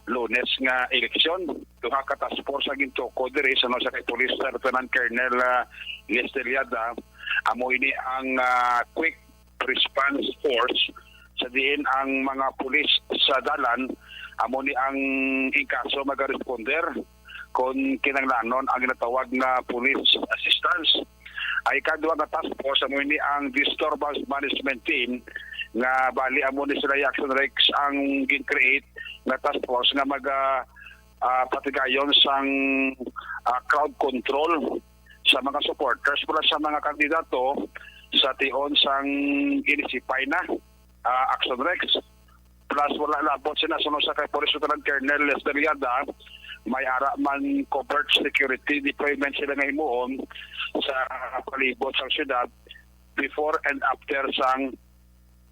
Lunes nga eleksyon. Duha ka task force ang gintukod diri sa, no, sa kay Police Lieutenant Colonel, ah, Lester Liada. Amo ini ang, ah, quick response force sa diin ang mga pulis sa dalan amo ni ang inkaso magaresponder kon kinahanglanon ang ginatawag nga police assistance. Ay kadwa nga task force amo ni ang disturbance management team nga bali amo ni sila Action Rex ang gin-create nga task force nga maga ah, patigayon sang, ah, crowd control sa mga supporters mula sa mga kandidato sa tion sang inisipay na, ah, Action Rex. Plus, wala labot sila suno sa kay Police Lieutenant Colonel Lester Liada, may ara man covert security deployment sila nga himuon sa palibot sang syudad before and after sang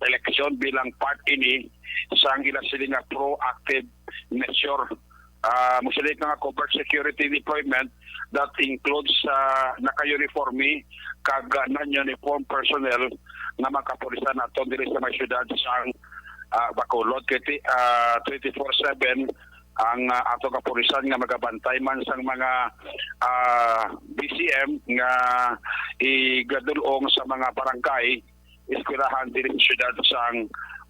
eleksyon bilang part ini sang ila sila nga proactive measure. Ah, mo sila nga covert security deployment that includes, ah, naka-uniforme kag, ah, non-uniform personnel nga mga kapulisan naton diri sa may syudad sang, ah, Bacolod. Kay ti-, ah, twenty-four seven ang, ah, ato kapulisan nga magabantay man sang mga, ah, B C M nga igadulong sa mga barangay eskwelahan diri sa siyudad sang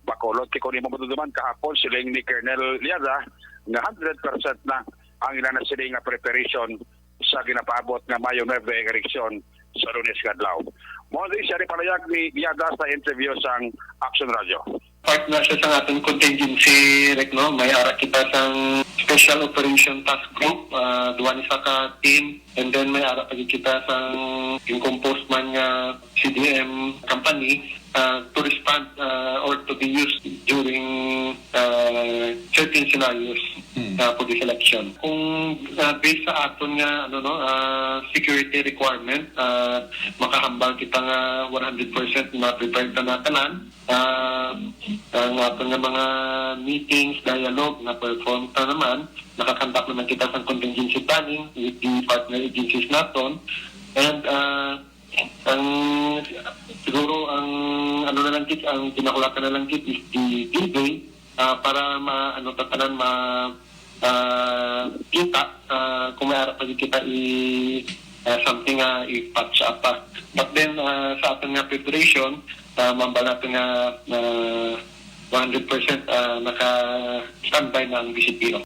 Bacolod. Kay kung imo matuduman kahapon, siling ni Colonel Liada nga hundred percent na ang ila na sila nga preparation sa ginapaabot nga Mayo nuebe nga eleksyon sa Lunes nga adlaw. Mao di siya ni panayag ni Liada sa interview sang Action Radio. Part na siya sa aton contingency, Rek, no? May ara kita sang Special Operation Task Group, ah, duwa ni sa ka team, and then may ara pa gid kita sang incompose man nga C D M company, ah, to respond, ah, or to be used during, ah, certain scenarios, Hmm. ah, for this election. Kung, ah, based sa aton nga, ano, no, ah, security requirement, ah, makahambal kita nga one hundred percent na prepared na tanan. Ah, ang aton nga mga meetings, dialogue, na-perform na naman, nakakandak naman kita sa contingency planning with the partner agencies naton. And, ah, ang, siguro ang ano na lang gid, ang pinakulatan na lang gid is the D-Day, ah, para ma-, ano, tatanan ma-, ah, kita, ah, kung may ara pa gid kita i-, ah, something, ah, i-patch up pa. But then, ah, sa aton nga preparation, ah, mambal naton nga, ah, one hundred percent, ah, naka-standby na ang B C P O.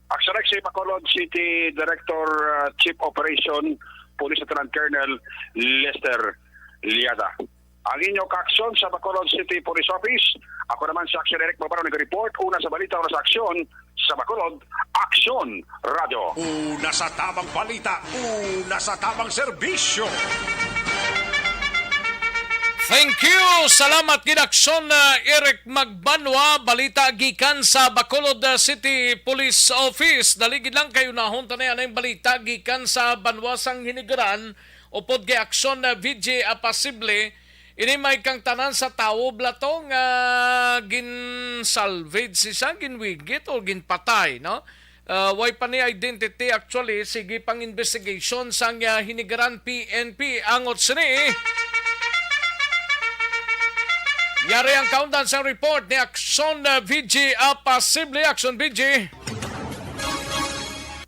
Action Rex, si Bacolod City Director, ah, Chief Operation, Police Lieutenant Colonel Lester Liada. Ang inyo kaaksyon sa Bacolod City Police Office. Ako naman si Action Eric Barbaro, nag-report. Una sa balita, una sa aksyon sa Bacolod, Action Radio. Una sa tabang balita, una sa tabang serbisyo. Thank you. Salamat gid, Action, uh, Eric Magbanwa. Balita gikan sa Bacolod, uh, City Police Office. Dali gid lang kay unahon ta na ang balita gikan sa banwa sang Hinigaran. Upod kay Action, uh, V J Apasible, ini may kang tanan sa tawo bala to nga gin-salvage siya, ginwigit o ginpatay, no? Ah, way pa ni identity actually, sige pang investigation sang, ah, Hinigaran P N P. Angot sini, yari ang kaundan sang report ni Action, ah, V G Apasible. Action, V G.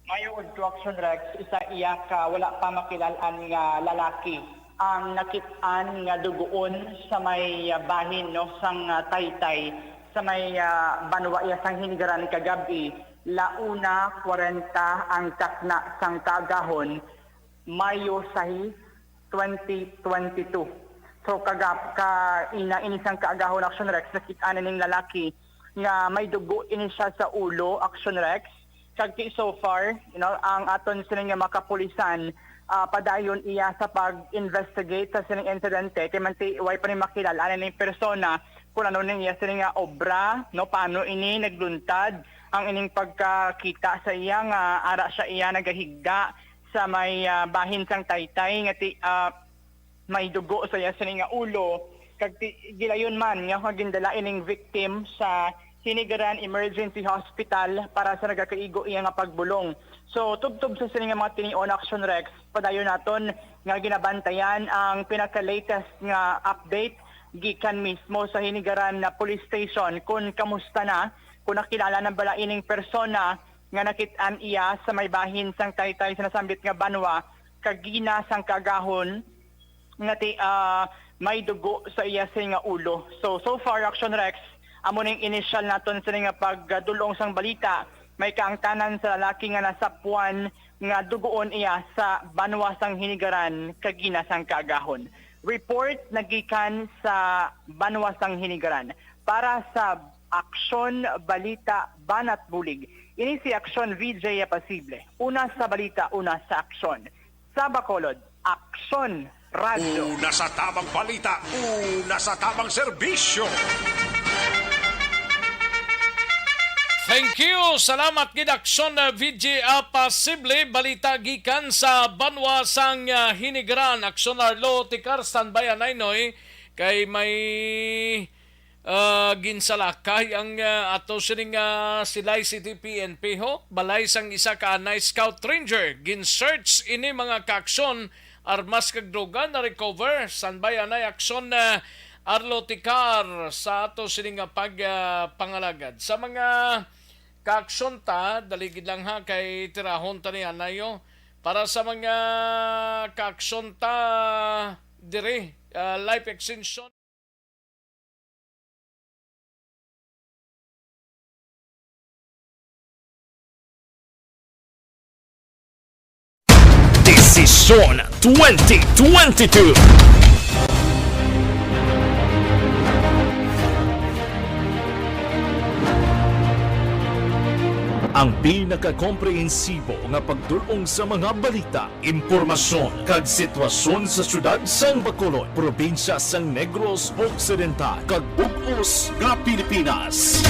Mayo udto, Action Rex, isa iya ka wala pa makilal-an nga lalaki ang nakit-an nga dugoon sa may, ah, bahin, no, sang, ah, Taytay, sa may, ah, banwa iya sang Hinigaran kagab-i, la una kwarenta ang takna sang kaagahon, Mayo sais, twenty twenty-two. So, kagap-, ka, ina, ini sang kaagahon, Action Rex, nakit-an ning lalaki nga may dugo ini siya sa ulo, Action Rex. Kag ti so far, you know, ang aton sini nga mga kapulisan ah, padayon iya sa pag-investigate sa sining insidente, kay manti way pa ni makilala ang ining persona kung ano ning iya sini nga obra, no, paano ini nagluntad ang ining pagkakita sa iya nga ara siya iya nagahigda sa may, ah, bahin sang taytay nga ti-, ah, may dugo sa iya sini nga ulo, kag ti-, gilayon man nga gindala ining victim sa Hinigaran Emergency Hospital para sa nagakaigo iya nga pagbulong. So, tubtob sa sini nga mga tinion, Action Rex, padayon naton nga ginabantayan ang pinaka-latest nga update gikan mismo sa Hinigaran na Police Station, kung kamusta na, kung nakilala na bala ining persona nga nakit-an iya sa may bahin sang taytay sa nasambit nga banwa kagina sang kaagahon nga ti-, ah, may dugo sa iya sini nga ulo. So, so far, Action Rex, amo ning initial naton sini nga pagdul-ong sang balita. May kaangtanan sa lalaki nga nasapwan nga dugoon iya sa banwa sang Hinigaran kagina sang kaagahon. Report nagikan sa banwa sang Hinigaran. Para sa Aksyon, Balita, Banat Bulig, ini si Aksyon V J Apasible. Una sa balita, una sa aksyon. Sa Bacolod, Aksyon Radyo. Una sa tamang balita, una sa tamang serbisyo. Thank you. Salamat gid, Aksyon, uh, V J Apasible. Balita gikan sa banwa sang, uh, Hinigaran. Aksyon Arlo Tikar, standby anay, Noy. Kay may, uh, ginsalakay ang, uh, ato sining, uh, Silay City P N P ho. Balay sang isa ka anay Scout Ranger. Gin-search ini, mga kaaksyon, armas kag droga na-recover. Standby anay, Aksyon, uh, Arlo Tikar, sa ato sini nga pag, ah, pangalagad. Sa mga kaaksyon ta, dali gid lang ha, kay tirahon ta ni anayo. Para sa mga kaaksyon ta diri, ah, life extension. Desisyon twenty twenty-two. Ang pinakakomprehensibo nga pagdul-ong sa mga balita, impormasyon, kag sitwasyon sa siyudad sang Bacolod, probinsya sang Negros Occidental, kag bug-os nga Pilipinas.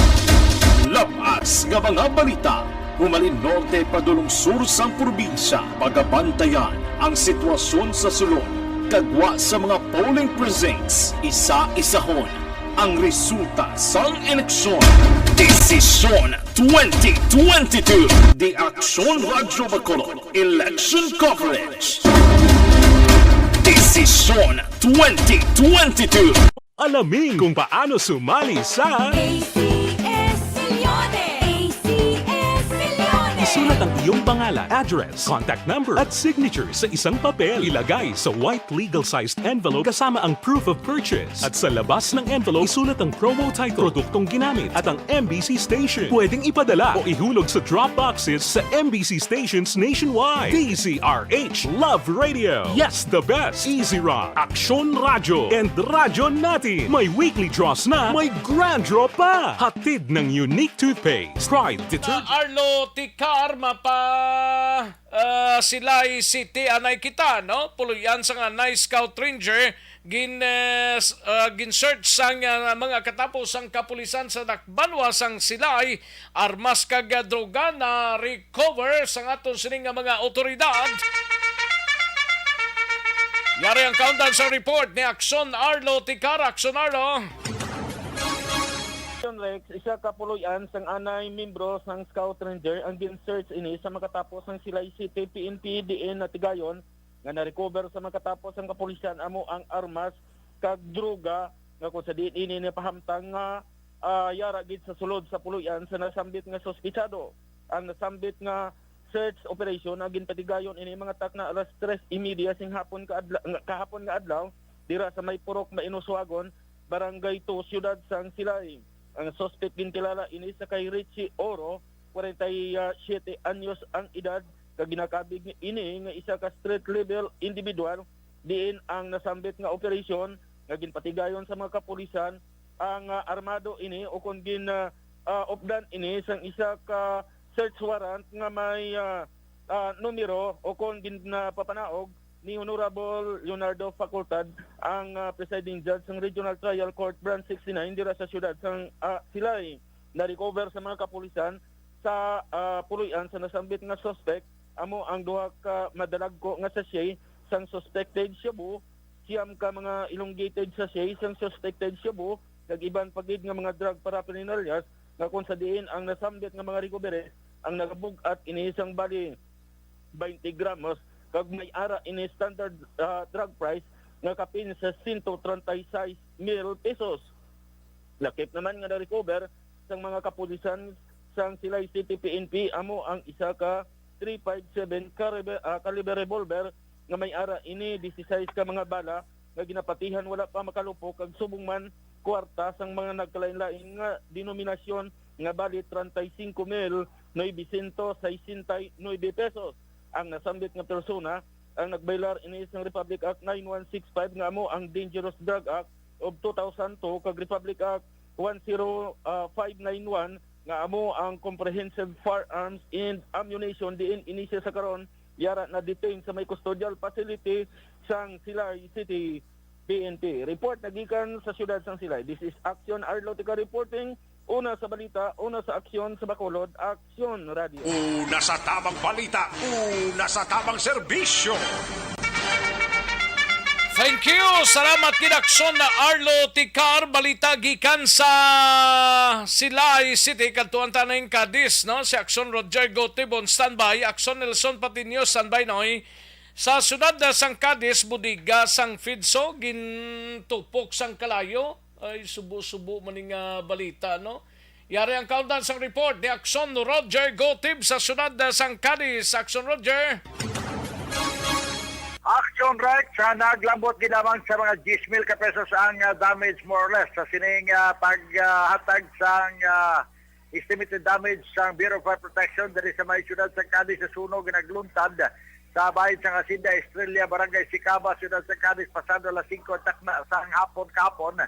Labas nga mga balita, humalin norte padulong sur sang probinsya, pagabantayan ang sitwasyon sa sulod, kag gwa sa mga polling precincts, isa-isahon ang resulta sang eleksyon. Desisyon twenty twenty-two. The Aksyon Radyo Bacolod Election Coverage. Desisyon twenty twenty-two. Alamin kung paano sumali sa A C S Milones. A C S Milones. Isulat ang iyong pangalan, address, contact number, at signature sa isang papel. Ilagay sa white legal-sized envelope kasama ang proof of purchase. At sa labas ng envelope, isulat ang promo title, produktong ginamit, at ang M B C station. Pwedeng ipadala o ihulog sa drop boxes sa M B C stations nationwide. D Z R H, Love Radio. Yes, the best. Easy Rock, Aksyon Radyo, and Radyo Natin. May weekly draws na, may grand draw pa. Hatid ng Unique Toothpaste, Pride Detergent. Ah, Arlo Tikar, mapa, ah, Silay City, anay kita, no? Puloy-an sang anay Scout Ranger, gin, eh, s-, ah, gin-search sang, ah, mga katapo sang kapulisan sa dakbanwa sang Silay, armas kag, ah, droga na-recover sang aton sining nga mga awtoridad. Yari ang kaundan sa report ni Aksyon Arlo Tikar. Aksyon Arlo. Aksyon Rex, isa ka puloy-an sang anay membro sang Scout Ranger ang gin-search ini sa makatapos sang Silay City P N P diin natigayon nga na-recover sa makatapos ang kapulisan amo ang armas kag droga nga kung sa diin ini napahamtang nga, ah, yara gid sa sulod sa puloy-an sa nasambit nga suspitsado. Ang nasambit nga search operation nga ginpatigayon ini mga takna alas tres y media sing hapon kaadla-, nga, kahapon nga adlaw dira sa may Purok Mainoswagon, Barangay two, Siyudad sang Silay. Ang suspect ginkilala ini sa kay Richie Oro, kwarenta y siete anyos ang edad, kag ginakabig ini nga isa ka street level individual, diin ang nasambit nga operasyon nga ginpatigayon sa mga kapulisan ang, ah, armado ini o kon gin, ah, ah, updan ini sang isa ka search warrant nga may, ah, ah, numero o kon ginapapanaog ni Honorable Leonardo Facultad, ang, ah, presiding judge sang Regional Trial Court Branch sixty-nine dira sa siyudad sang, ah, Silay. Na-recover sa mga kapulisan sa, ah, puloy-an sa nasambit nga suspect amo ang duha ka madalagko nga sachet sang suspected shabu, siyam ka mga elongated sachet sang suspected shabu, kag iban pa gid nga mga drug paraphernalias, nga kung sa diin ang nasambit nga mga recovery ang nagabug-at ini sang bali twenty gramos, kag may ara ini standard, ah, drug price nga kapin sa sento treinta y seis mil pesos. Lakip naman nga na-recover sang mga kapulisan sang Silay City P N P amo ang isa ka three five seven caliber, ah, caliber revolver nga may ara ini dieciséis ka mga bala nga ginapatihan wala pa makalupok, kag subong man kwarta sang mga nagkalain-lain nga denominasyon nga bali treinta y cinco mil novecientos sesenta y nuebe pesos. Ang nasambit nga persona ang nagbaylar ini sang Republic Act nine one six five nga amo ang Dangerous Drug Act of two thousand two kag Republic Act one zero five nine one nga amo ang Comprehensive Firearms and Ammunition, diin ini siya sa karon yara na-detain sa may custodial facility sang Silay City P N P. Report nagikan sa siyudad sang Silay. This is Action Arlotica reporting. Una sa balita, una sa aksyon sa Bacolod, Aksyon Radio. Una sa tamang balita, una sa tamang serbisyo. Thank you. Salamat gid, Aksyon na Arlo Ticar. Balita gikan sa Silay City, kadtuan ta ning Cadiz, no? Si Aksyon Roger Gotib on standby, Aksyon Nelson Patiño standby, noy. Sa siyudad na sang Cadiz, bodega sang Fidso gintupok sang kalayo. Ay, subo-subo man ning, ah, balita, no? Yari ang kaundan sang report ni Aksyon Roger Gotib sa siyudad na sang Cadiz. Aksyon, Roger. Action, Rex. Ah, naglambot gid lamang sa mga diyes mil ka pesos ang, ah, damage, more or less, sa sining, ah, paghatag sang, ah, estimated damage sang Bureau of Fire Protection diri sa may siyudad sa Cadiz sa sunog nga nagluntad sa bahin sang Hacienda Estrella, Barangay Sicaba, siyudad sa Cadiz, pasado alas singko takna sang hapon kahapon.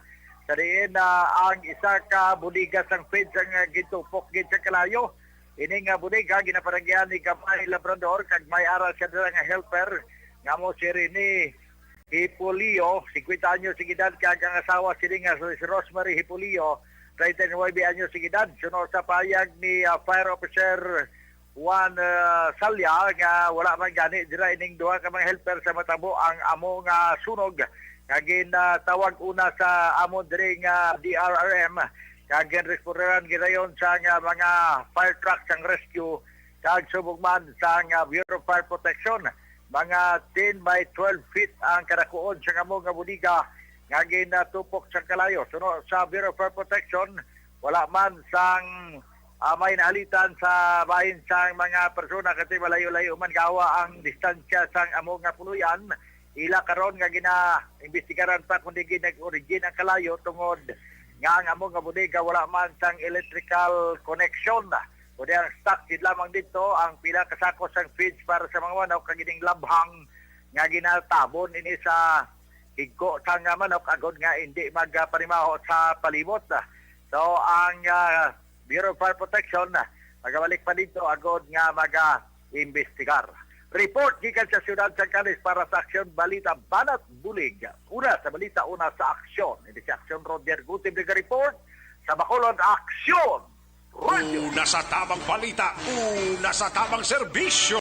Sa diin, ah, ang isa ka bodega sang Fidso ang, ah, gintupok gid sa kalayo. Ini nga bodega ginapanagyan ni Gamay Labrador kag may ara siya dira nga helper nga amo si Rene Hipolio, singkwenta anyos ang edad, kag ang asawa sini nga si Rosemary Hipolio, treinta y nuebe anyos ang edad. Suno sa pahayag ni, ah, Fire Officer Juan, ah, Salya, nga wala man gani dira ining duha ka mga helper sa matabo ang amo nga sunog nga ginatawag una sa amo diri nga D R R M, kag ginresponderan gidayon sa nga mga fire truck sang rescue kag subong man sa nga Bureau of Fire Protection. Mga ten by twelve feet ang kadakuon sang amo nga bodega nga ginatupok sa kalayo. Suno sa Bureau of Fire Protection, wala man sang, ah, may naalitan sa bahin sang mga persona, kay malayo-layo man gawa ang distansya sang amo nga puloy-an. Ila karon nga ginaimbestigaran pa kung diin nag-origin ang kalayo, tungod nga ang amo nga bodega wala man sang electrical connection. Kundi ang stock gid lamang dito ang pila ka sako sang feeds para sa mga manok, kag ining labhang nga ginatabon ini sa higko sang, ah, manok agod nga hindi magpanimaho sa palibot. So, ang, ah, Bureau of Fire Protection, ah, magabalik pa dito agod nga maga-imbestigar. Report gikan sa siyudad sa Cadiz para sa Aksyon Balita Banat Bulig. Una sa balita, una sa aksyon. Ini si Aksyon Roger Gutib nag-report sa Bacolod, Aksyon Radio. Una sa tamang balita, una sa tamang serbisyo.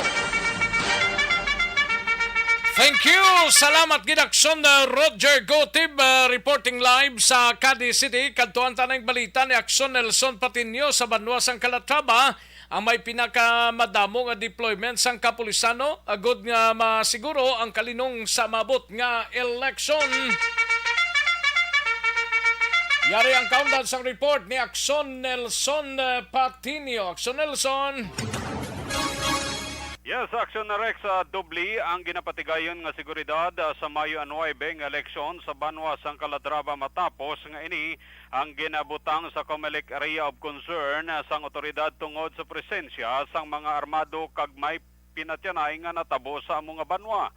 Thank you. Salamat gid, Aksyon, uh, Roger Gotib, uh, reporting live sa Cadiz City. Kadtuan ta ning balita ni Aksyon Nelson Patiño sa banwa sang Calatrava. Ang may pinakamadamo nga deployment sang kapulisan, no, agod nga masiguro ang kalinong sa maabot nga eleksyon. Yari ang kaundan sang report ni Aksyon Nelson, eh, Patiño. Aksyon Nelson. Yes, Aksyon Rex, ah, doble ang ginapatigayon nga seguridad, ah, sa Mayo nuebe nga eleksyon sa banwa sang Calatrava matapos nga ini ang ginabutang sa Comelec Area of Concern, ah, sang awtoridad tungod sa presensya sang mga armado kag may pinatyanay nga natabo sa amo nga banwa.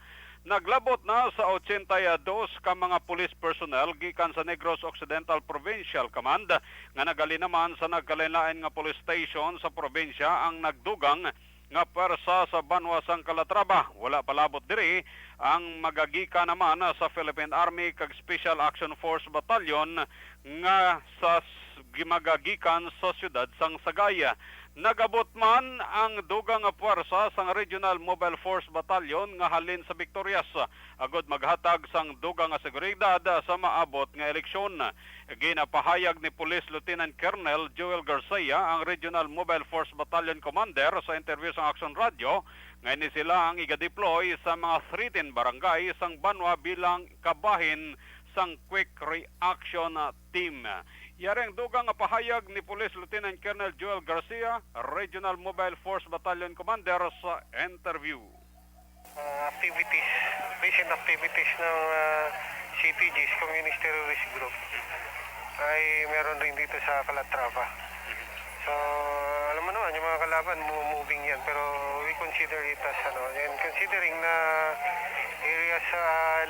Naglabot na sa ochenta y dos ka mga police personnel gikan sa Negros Occidental Provincial Command nga naghalin naman sa nagkalainlain nga police station sa probinsya ang nagdugang nga pwersa sa banwa sang Calatrava. Wala palabot diri ang magagikan naman sa Philippine Army kag Special Action Force Battalion nga sa s-, magagikan sa siyudad sang Sagay. Nag-abot man ang dugang nga pwersa sang Regional Mobile Force Battalion nga halin sa Victorias agud maghatag sang dugang nga seguridad sa maabot nga eleksyon. Ginapahayag ni Police Lieutenant Colonel Joel Garcia, ang Regional Mobile Force Battalion Commander, sa interview sang Aksyon Radio nga ini sila ang iga-deploy sa mga thirteen barangay sang banwa bilang kabahin sang Quick Reaction Team. Yari ang dugang nga pahayag ni Police Lieutenant Colonel Joel Garcia, Regional Mobile Force Battalion Commander, sa interview. Ah, activities, recent activities ng, ah, C T Gs, Communist Terrorist Group, ay meron rin dito sa Calatrava. So, alam mo naman, yung mga kalaban, mo-, moving yan. Pero we consider it as, ano, and considering na area sa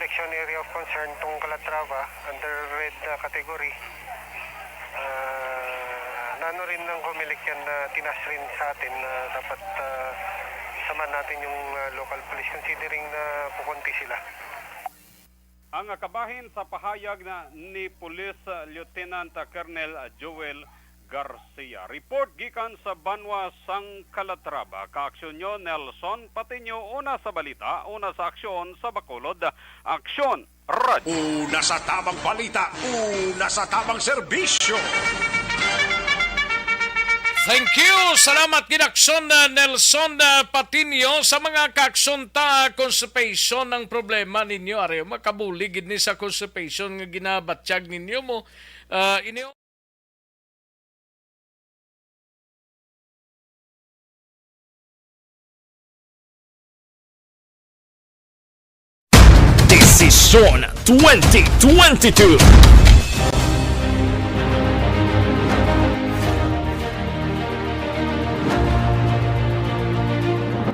election area of concern tong Calatrava, under red, ah, category, ah, nano rin ng Comelec yan na tinas rin sa atin na dapat, ah, samahan natin yung, ah, local police considering na kukunti sila. Ang kabahin sa pahayag na ni Police Lieutenant Colonel Joel Garcia. Report gikan sa banwa sang Calatrava. Kaaksyon nyo, Nelson Patiño, una sa balita, una sa aksyon sa Bacolod. Aksyon! Radyo. Una sa tamang balita, una sa tamang serbisyo. Thank you. Salamat gid, Aksyon, uh, Nelson, uh, Patiño, sa mga kaaksyon ta. Constipation ang problema ninyo, ari, makabuli gid ni sa constipation nga ginabatyag ninyo mo. Uh, inyo Desisyon twenty twenty-two.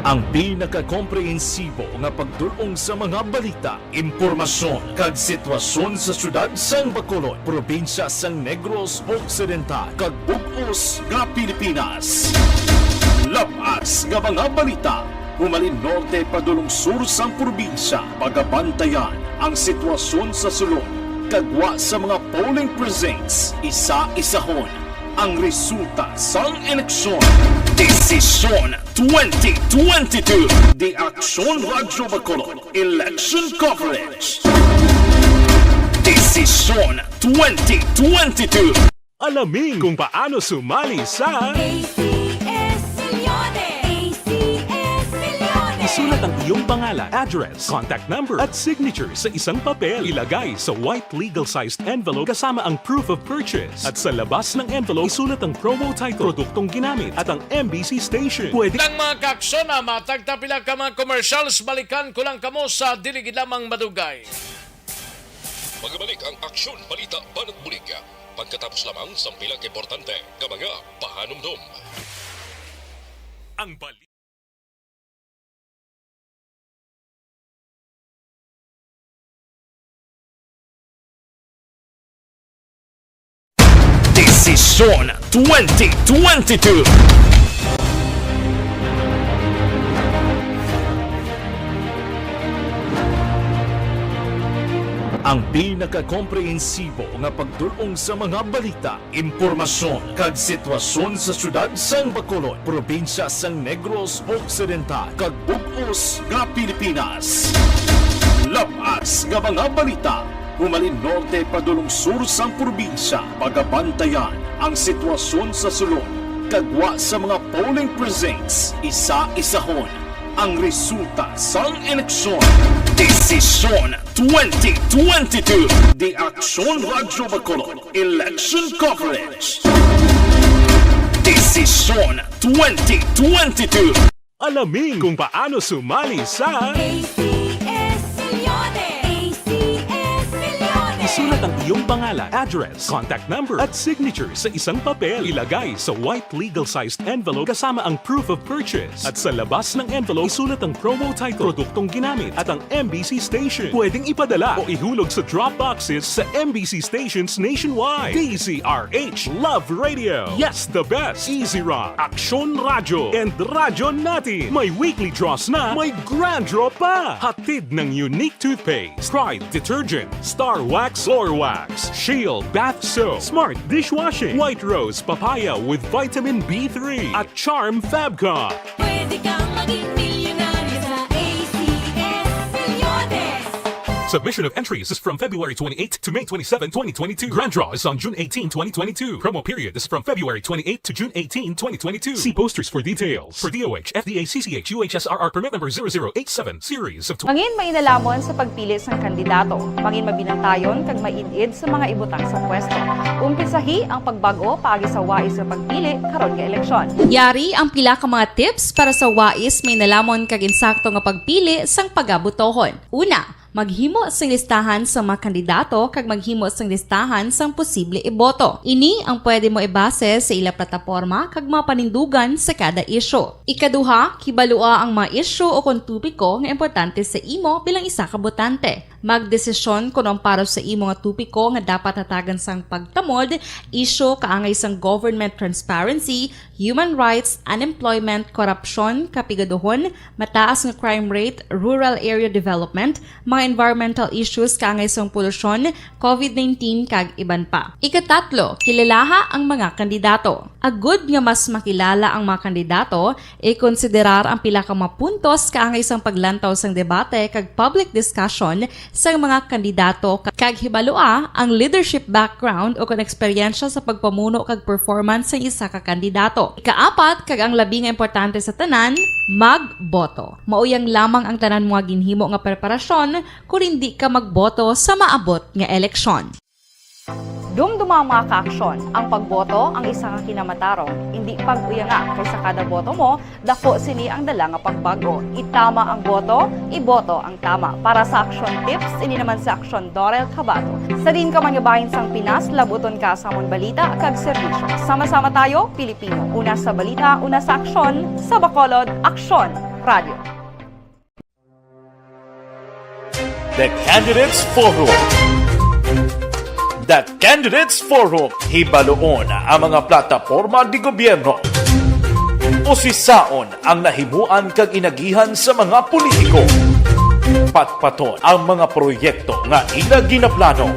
Ang pinakakomprehensibo nga pagdul-ong sa mga balita, impormasyon, kag sitwasyon sa siyudad sang Bacolod, probinsya sang Negros Occidental, kag bug-os nga Pilipinas. Lab-as nga mga balita, humalin norte padulong sur sang probinsya, pagabantayan ang sitwasyon sa sulod, kag gwa sa mga polling precincts, isa-isahon ang resulta sang eleksyon. Desisyon twenty twenty-two, The Aksyon Radyo Bacolod Election Coverage. Desisyon twenty twenty-two. Alamin kung paano sumali sa A C S Milyonary. A C S Milyonary. Isulat ang iyong pangalan, address, contact number, at signature sa isang papel. Ilagay sa white legal-sized envelope kasama ang proof of purchase. At sa labas ng envelope, isulat ang promo title, produktong ginamit, at ang M B C station. Pwede Ng mga kaaksyon, ah, matag ta pila ka mga commercials, balikan ko lang kamo sa dili gid lamang madugay. Magabalik ang Aksyon Balita Banat Bulig pagkatapos lamang sang pila ka importante nga mga pahanumdom. Ang bali- Desisyon twenty twenty-two. Ang pinakakomprehensibo nga pagdul-ong sa mga balita, impormasyon, kag sitwasyon sa siyudad sang Bacolod, probinsya sang Negros Occidental, kag bug-os nga Pilipinas. Lab-as nga mga balita, humalin norte padulong sur sang probinsya, pagabantayan ang sitwasyon sa sulod, kag gwa sa mga polling precincts, isa-isahon ang resulta sang eleksyon. Desisyon twenty twenty-two, The Aksyon Radyo Bacolod Election Coverage. Desisyon twenty twenty-two. Alamin kung paano sumali sa A C S Milyonary. A C S Milyonary. Sulat ang iyong pangalan, address, contact number, at signature sa isang papel. Ilagay sa white legal-sized envelope kasama ang proof of purchase. At sa labas ng envelope, isulat ang promo title, produktong ginamit, at ang M B C station. Pwedeng ipadala o ihulog sa drop boxes sa M B C stations nationwide. D Z R H Love Radio. Yes, the best. Easy Rock, Aksyon Radyo, and Radyo Natin. May weekly draws na, may grand draw pa. Hatid ng Unique Toothpaste, Pride Detergent, Star Wax, Floor Wax, Shield Bath Soap, Smart Dishwashing, White Rose Papaya with Vitamin B three, at Charm Fabcon. Pwede kang maging milyonaryo sa A C S Milyones. Submission of entries is from February twenty-eighth to May twenty-seven, twenty twenty-two. Grand draw is on June eighteen, twenty twenty-two. Promo period is from February twenty-eighth to June eighteen, twenty twenty-two. See posters for details. For D O H, F D A C C H U H S R R permit number zero zero eight seven, series of tw- Mangin mainalhamon sa pagpili sang kandidato. Mangin mabinantayon kag maid-id sa mga ibutang sa pwesto. Umpisahi ang pagbag-o paagi sa wais nga pagpili karon nga eleksyon. Yari ang pila ka mga tips para sa wais, mainalhamon kag insakto nga pagpili sang pagabotohon. Una, maghimo sing listahan sa mga kandidato kag maghimo sing listahan sang posible iboto. Ini ang pwede mo ibase sa ila plataporma kag mga panindugan sa kada isyu. Ikaduha, kibalua ang mga isyu o kon topiko nga importante sa imo bilang isa ka botante. Magdesisyon kon ang para sa imo nga topiko nga dapat hatagan sang pagtamod, isyu kaangay sang government transparency, human rights, unemployment, korupsyon, kapigaduhon, mataas nga crime rate, rural area development, mga environmental issues kaangay sang polusyon, covid nineteen, kag iban pa. Ikatatlo, kilalaha ang mga kandidato. Agud nga mas makilala ang mga kandidato, ikonsiderar ang pila ka mga puntos kaangay sang paglantaw sang debate kag public discussion sang mga kandidato, ka-, kag hibalua ang leadership background o kon eksperyensya sa pagpamuno kag performance sang isa ka kandidato. Ikaapat, kag ang labi nga importante sa tanan, magboto. Mauyang lamang ang tanan mo nga ginhimo nga preparasyon kon indi ka magboto sa maabot nga eleksyon. Dumduma ang mga kaaksyon. Ang pagboto ang isa ka kinamatarong. Indi pag-uyanga, kay sa kada boto mo, dako sini ang dala nga pagbag-o. Itama ang boto, iboto ang tama. Para sa aksyon tips, ini naman si Aksyon Dorel Cabato. Sa diin ka man nga bahin sang Pinas, labuton ka sa amon balita kag serbisyo. Sama-sama tayo, Pilipino. Una sa balita, una sa aksyon, sa Bacolod, Aksyon Radio. The Candidates Forum. The Candidates Forum, hibaluon ang mga plataporma di gobyerno. Usisaon ang nahimuan kag inagihan sa mga politiko. Patpaton ang mga proyekto nga ila ginaplano.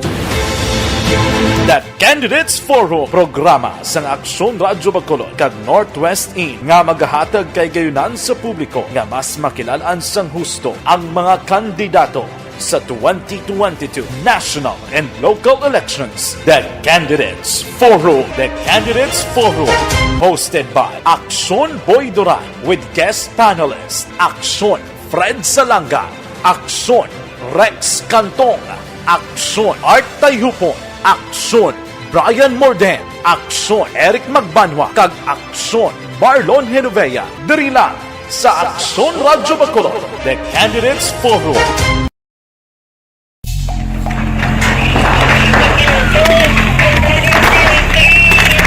The Candidates Forum, programa sang Aksyon Radyo Bacolod kag Northwest In nga magahatag kahigayonan sa publiko nga mas makilalan sang husto ang mga kandidato sa twenty twenty-two national and local elections. The Candidates Forum. The Candidates Forum, hosted by Aksyon Boy Duran with guest panelist Aksyon Fred Salanga, Aksyon Rex Cantong, Aksyon Art Tayhupon, Aksyon Brian Morden, Aksyon Eric Magbanwa, kag Aksyon Marlon Genovea. Diri lang sa Aksyon Radyo Bacolod, The Candidates Forum.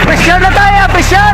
Pressure na tayo, pressure!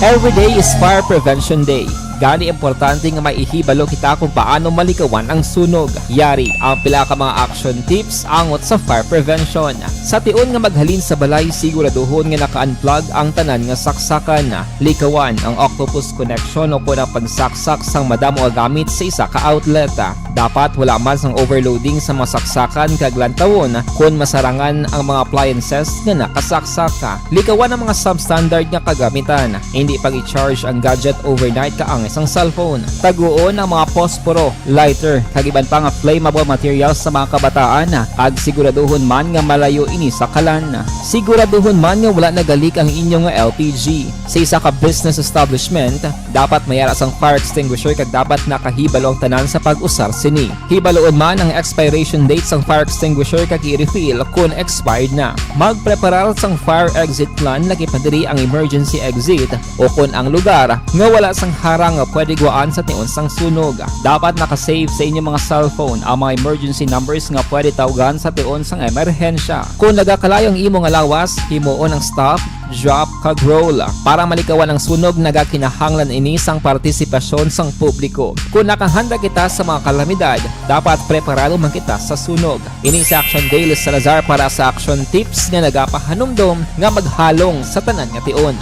Every day is Fire Prevention Day. Gani, importante nga may ihibalo kita kung paano malikawan ang sunog. Yari ang pila ka mga action tips angot sa fire prevention. Sa tion nga maghalin sa balay, siguraduhon nga naka-unplug ang tanan nga saksakan. Likawan ang octopus connection o kon ang pagsaksak sang madamo nga gamit sa isa ka outlet. Dapat wala man sang overloading sa mga saksakan kag lantawon kon masarangan ang mga appliances nga nakasaksak. Likawan ang mga substandard nga kagamitan. Hindi pag-i-charge ang gadget overnight kaang Sang cellphone, taguon ang mga posporo, lighter, kag iban pa nga flammable materials sa mga kabataan, kag siguraduhon man nga malayo ini sa kalan. Siguraduhon man nga wala nagalik ang inyo nga L P G. Sa isa ka business establishment, dapat may ara sang fire extinguisher kag dapat nakahibalo ang tanan sa pag-usar sini. Hibaluon man ang expiration date sang fire extinguisher kag i-refill kon expired na. Magpreparar sang fire exit plan, lagi pa diri ang emergency exit, o kon ang lugar nga wala sang harang nga pwede guwaan sa tion sang sunog. Dapat naka-save sa inyong mga cellphone ang mga emergency numbers nga pwede tawgan sa tion sang emerhensya. Kon nagakalayo ang imo nga lawas, himuon ang stop, drop, kag roll. Para malikawan ang sunog, nagakinahanglan ini sang partisipasyon sang publiko. Kon nakahanda kita sa mga kalamidad, dapat preparado man kita sa sunog. Ini si Action Daily Salazar para sa Action Tips nga nagapahanumdom nga maghalong sa tanan nga tion.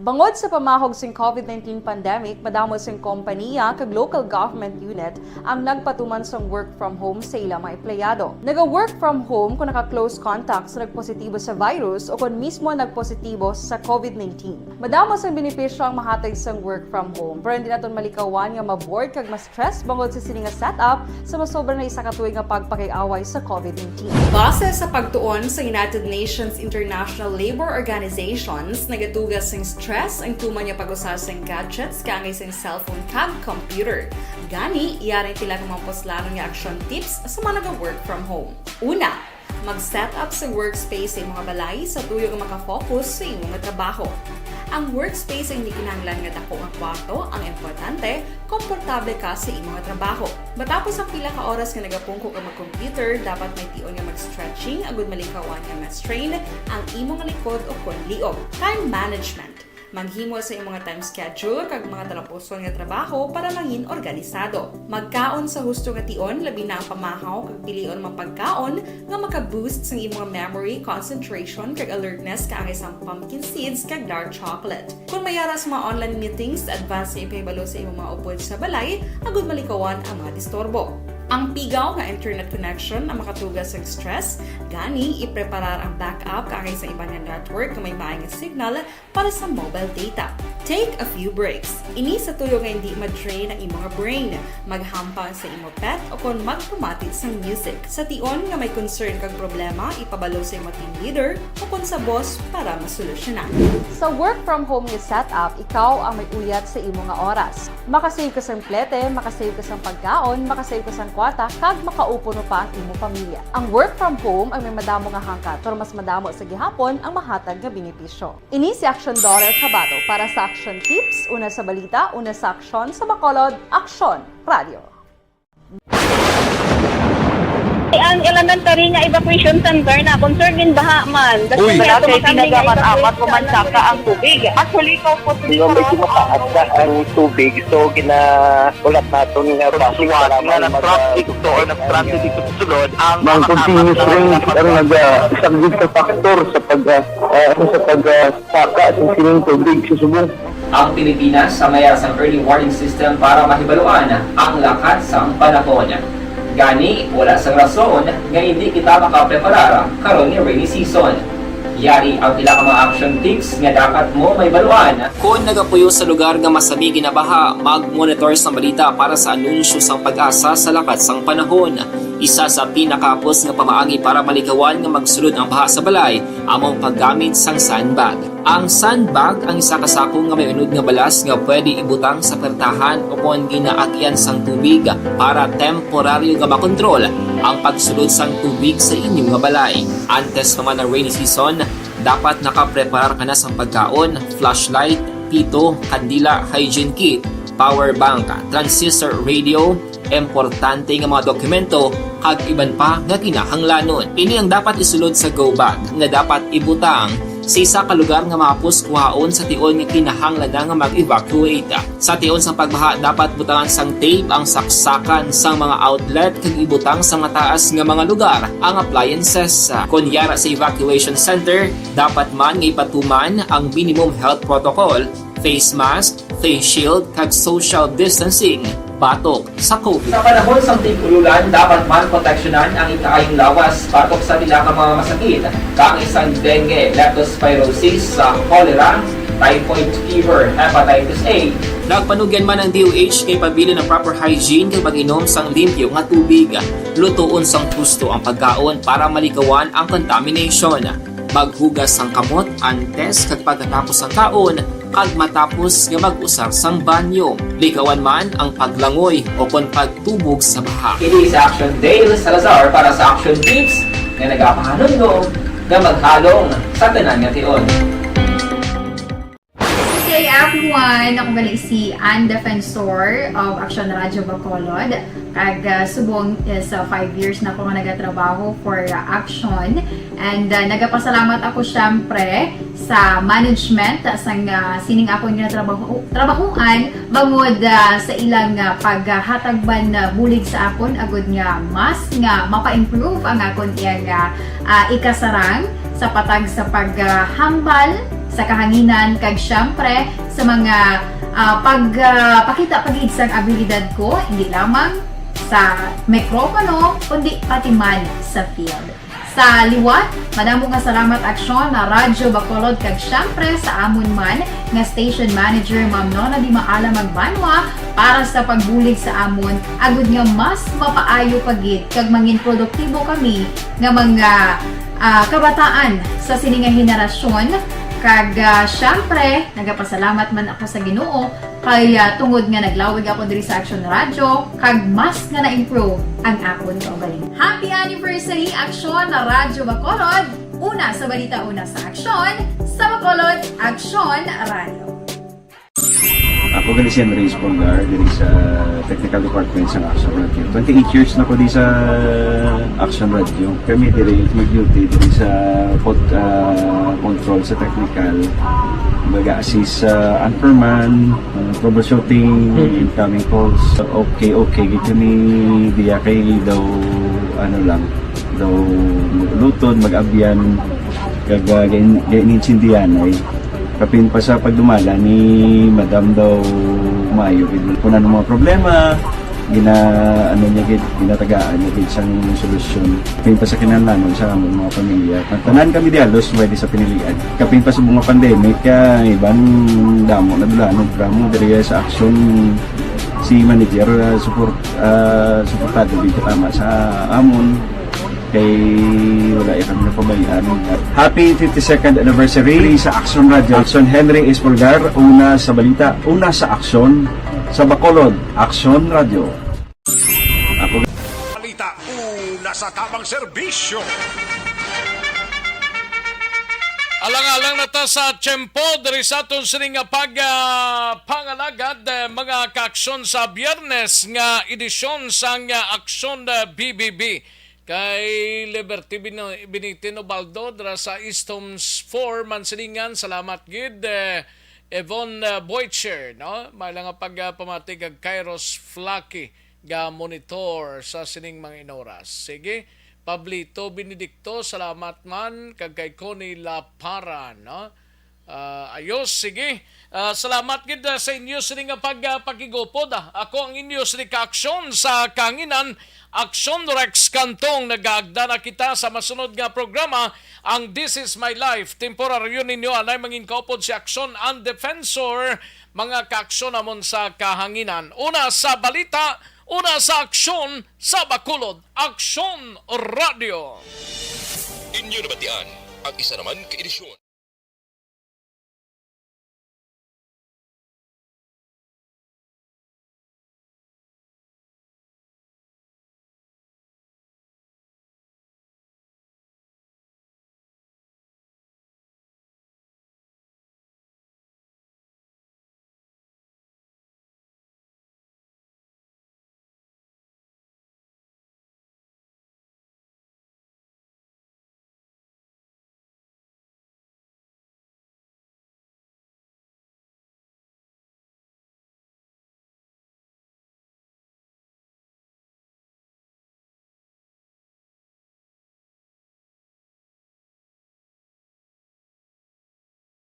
Bangod sa pamahog sing covid nineteen pandemic, madamo sing kompaniya kag local government unit ang nagpatuman sang work from home sa ila mga empleyado. Naga-work from home kung naka-close contact sa nagpositibo sa virus o kon mismo nagpositibo sa covid nineteen. Madamo sang benepisyo ang mahatag sang work from home, pero hindi naton malikawan nga ma-bored kag ma-stress bangod sa sini nga setup sa masobra na isa ka tuig nga pagpakig-away sa covid nineteen. Base sa pagtuon sa United Nations International Labour Organizations, nagatuga sing stress ang tuman nga pag-usa sing gadgets kaangay sing cellphone kag computer. Gani, yari ang pila ka mga puslanon nga action tips sa mga naga-work from home. Una, mag-set up sa workspace sa imo nga balay sa tuyo nga maka-focus sa imo nga trabaho. Ang workspace ay hindi kinahanglan nga dako nga kwarto, ang importante, komportable ka sa imo nga trabaho. Matapos ang pila ka oras nga nagapungko ka mag-computer, dapat may tion nga mag-stretching agud malikawan nga ma-strain ang imo nga likod o kon liog. Time management. Maghimo sa imo nga time schedule kag mga talapuson nga trabaho para mangin organisado. Magkaon sa husto nga tion, labi na ang pamahaw kag pilion mga pagkaon nga maka-boost sang imo nga memory, concentration, kag alertness kaangay sang pumpkin seeds kag dark chocolate. Kon may ara sa mga online meetings, advance nga ipahibalo sa imo mga upod sa balay agud malikawan ang mga disturbo. Ang pigaw nga internet connection ang makatuga sa stress, gani ipreparar ang backup kaangay sa iban nga network nga may maay nga signal para sa mobile data. Take a few breaks. Ini sa tuyo nga hindi ma-drain ang imo nga brain. Maghampang sa imo pet o kon magpamati sang music. Sa tion nga may concern kag problema, ipabalo sa imo team leader o kon sa boss para masolusyonan. Sa work from home nga setup, ikaw ang may uyat sa imo nga oras. Makasave ka sang plete, makasave ka sang pagkaon, makasave ka sang kwarta, kag makaupo pa ang imo pamilya. Ang work from home ang may madamo nga hangkat, pero mas madamo sa gihapon ang mahatag nga benepisyo. Ini si Action Daughter Kabato para sa Action Tips, una sa balita, una sa aksyon, sa Bacolod, Aksyon Radio. Ang elementary nga evacuation center na concern in baha man. Uy. Wala kay pinagamat-amat, pumansaka ang tubig. Actually, ikaw po, medyo mataas na ang tubig, so ginaulat naton nga traffic, nga nag-traffic to or nag-traffic dito sa sulod ang mga continuous rain ang nag-, ah, isang sa factor sa pag, ah, ah, ano, sa pag, ah, saka sa sining tubig sa subong. Ang Pilipinas sa may sang early warning system para mahibaluan ang lakat sang panahon. Gani, wala sang rason nga hindi kita makapreparar karon nga rainy season. Yari ang pila ka mga action tips nga dapat mo mahibaluan. Kon nagapuyo sa lugar nga masami ginabaha, mag-monitor sa balita para sa anunsyo sang PAGASA sa lakat sang panahon. Isa sa pinakahapos nga pamaagi para malikawan nga magsulod ang baha sa balay amo ang paggamit sang sandbag. Ang sandbag ang isa ka sako nga may unod nga balas nga pwede ibutang sa pertahan o kon ginaagyan sang tubig para temporaryo nga makontrol ang pagsulod sang tubig sa inyo nga balay. Antes pa man ang rainy season, dapat nakapreparar ka na sang pagkaon, flashlight, pito, kandila, hygiene kit, power bank, transistor radio, importante nga mga dokumento, kag iban pa nga kinahanglanon. Ini ang dapat isulod sa go bag nga dapat ibutang sa isa ka lugar nga mahapos kuhaon sa tion nga kinahanglan na nga mag-evacuate. Sa tion sang pagbaha, dapat butangan sang tape ang saksakan sang mga outlet kag ibutang sa mataas nga mga lugar ang appliances. Kon yara sa evacuation center, dapat man nga ipatuman ang minimum health protocol, face mask, face shield, kag social distancing. batok sa COVID. Sa panahon sang tig-ululan, dapat man proteksyonan ang ikaayong lawas batok sa pila ka mga masakit, kaangay sang dengue, leptospirosis, sa cholera, typhoid fever, hepatitis A. Nagpanugyan man ang D O H kay pabilin ang proper hygiene kag pag-inom sang limpyo nga tubig. Lutoon sang husto ang pagkaon para maligawan ang contamination. Maghugas sang kamot antes kag pagkatapos sang kaon, kag matapos nga mag-usar sang banyo. Ligawan man ang paglangoy o kon pagtubog sa baha. Kini sa Action Dale Salazar para sa Action Tips nga nagapahanumdom nga maghalong sa tanan nga tion. Good day, everyone! Ako gali si Ann Defensor of Action Radio Bacolod. Kag, ah, subong is, ah, five years na ako nga nagatrabaho for, ah, Action. And, ah, nagapasalamat ako, syempre, sa management, ah, sang, ah, sining akon nga trabaho, trabahuan, bangod, ah, sa ilang, ah, paghatag man, ah, bulig sa akon, agud nga mas nga mapa-improve ang akon iyang, ah, ah, ikasarang sa patag sa paghambal sa kahanginan, kag syempre sa mga, ah, pag, ah, pakita pa gid sang abilidad ko, hindi lamang sa mikropono, kundi pati man sa field. Sa liwat, madamo nga salamat, Aksyon, na Radyo Bacolod, kag syempre sa amon man nga station manager, Ma'am Nona Di Maala Magbanwa, para sa pagbulig sa amon, agud nga mas mapaayo pa gid kag mangin produktibo kami nga mga, ah, kabataan sa sini nga henerasyon. Kag, ah, syempre, nagapasalamat man ako sa Ginoo kay, ah, tungod nga naglawig ako diri sa Action Radio, kag mas nga na-improve ang akon kaugalingon. Happy anniversary, Action Radyo Bacolod! Una sa balita, una sa aksyon, sa Bacolod, Action Radio. Ako gali si Andres Polgar, diri sa technical department sa Action Radio. Twenty-eight years na ko di sa Action Radio. Kami diri mag-duty diri sa pod-, ah, control sa technical. Baga assist sa anchorman, ah, troubleshooting, incoming calls. Okay, okay, gid kami diya kay daw, ano lang, daw mag-ulutod, mag-abyan, kag, ah, gain-, gain-, insindihanay. Kapin pa sa pagdumala ni Madam daw maayo gid. Kung ano mga problema, gina-, ano niya gid, ginatagaan niya gid sang solusyon. Kapin pa sa kinahanglanon sa amon mga pamilya. Ang tanan kami di halos pwede sa pinilian. Kapin pa sa mga pandemic, kaya iban damo na dula, no, drama diri sa aksyon si manager, ah, support, ah, suportado gid tama sa amon. Kay wala ya kami napabayaan. Happy fifty-second anniversary sa Action Radio. Action Henry Espolgar, una sa balita, una sa aksyon, sa Bacolod, Action Radio. Ako Balita, una sa tamang serbisyo. Alang-alang na ta sa tiyempo diri sa aton sini nga pag, ah, pangalagad, eh, mga kaaksyon, sa Biyernes nga edisyon sang, ah, Aksyon, ah, B B B. Kay Liberty Bino-, Binitin Ubaldo dira sa East Homes four, Mansilingan, salamat gid. Eh, Yvonne, eh, Boitcher, no? May lang nga pag, ah, pamati kag Kairos Flaky nga monitor sa sining mga inoras. Sige, Pablito Benedicto, salamat man, kag kay Connie Lapara, no? Ah, ayos, sige. Ah, salamat gid, ah, sa inyo sini nga pag, ah, pakigupod, ah. Ako ang inyo sini ka aksyon sa kanginan, Aksyon Rex Cantong. Nagaagda na kita sa masunod nga programa, ang This Is My Life. Temporaryo ninyo anay mangin kaupod si Aksyon and Defensor, mga kaaksyon namon sa kahanginan. Una sa balita, una sa aksyon, sa Bacolod, Aksyon Radio. Inyo nabatian ang isa naman ka edisyon.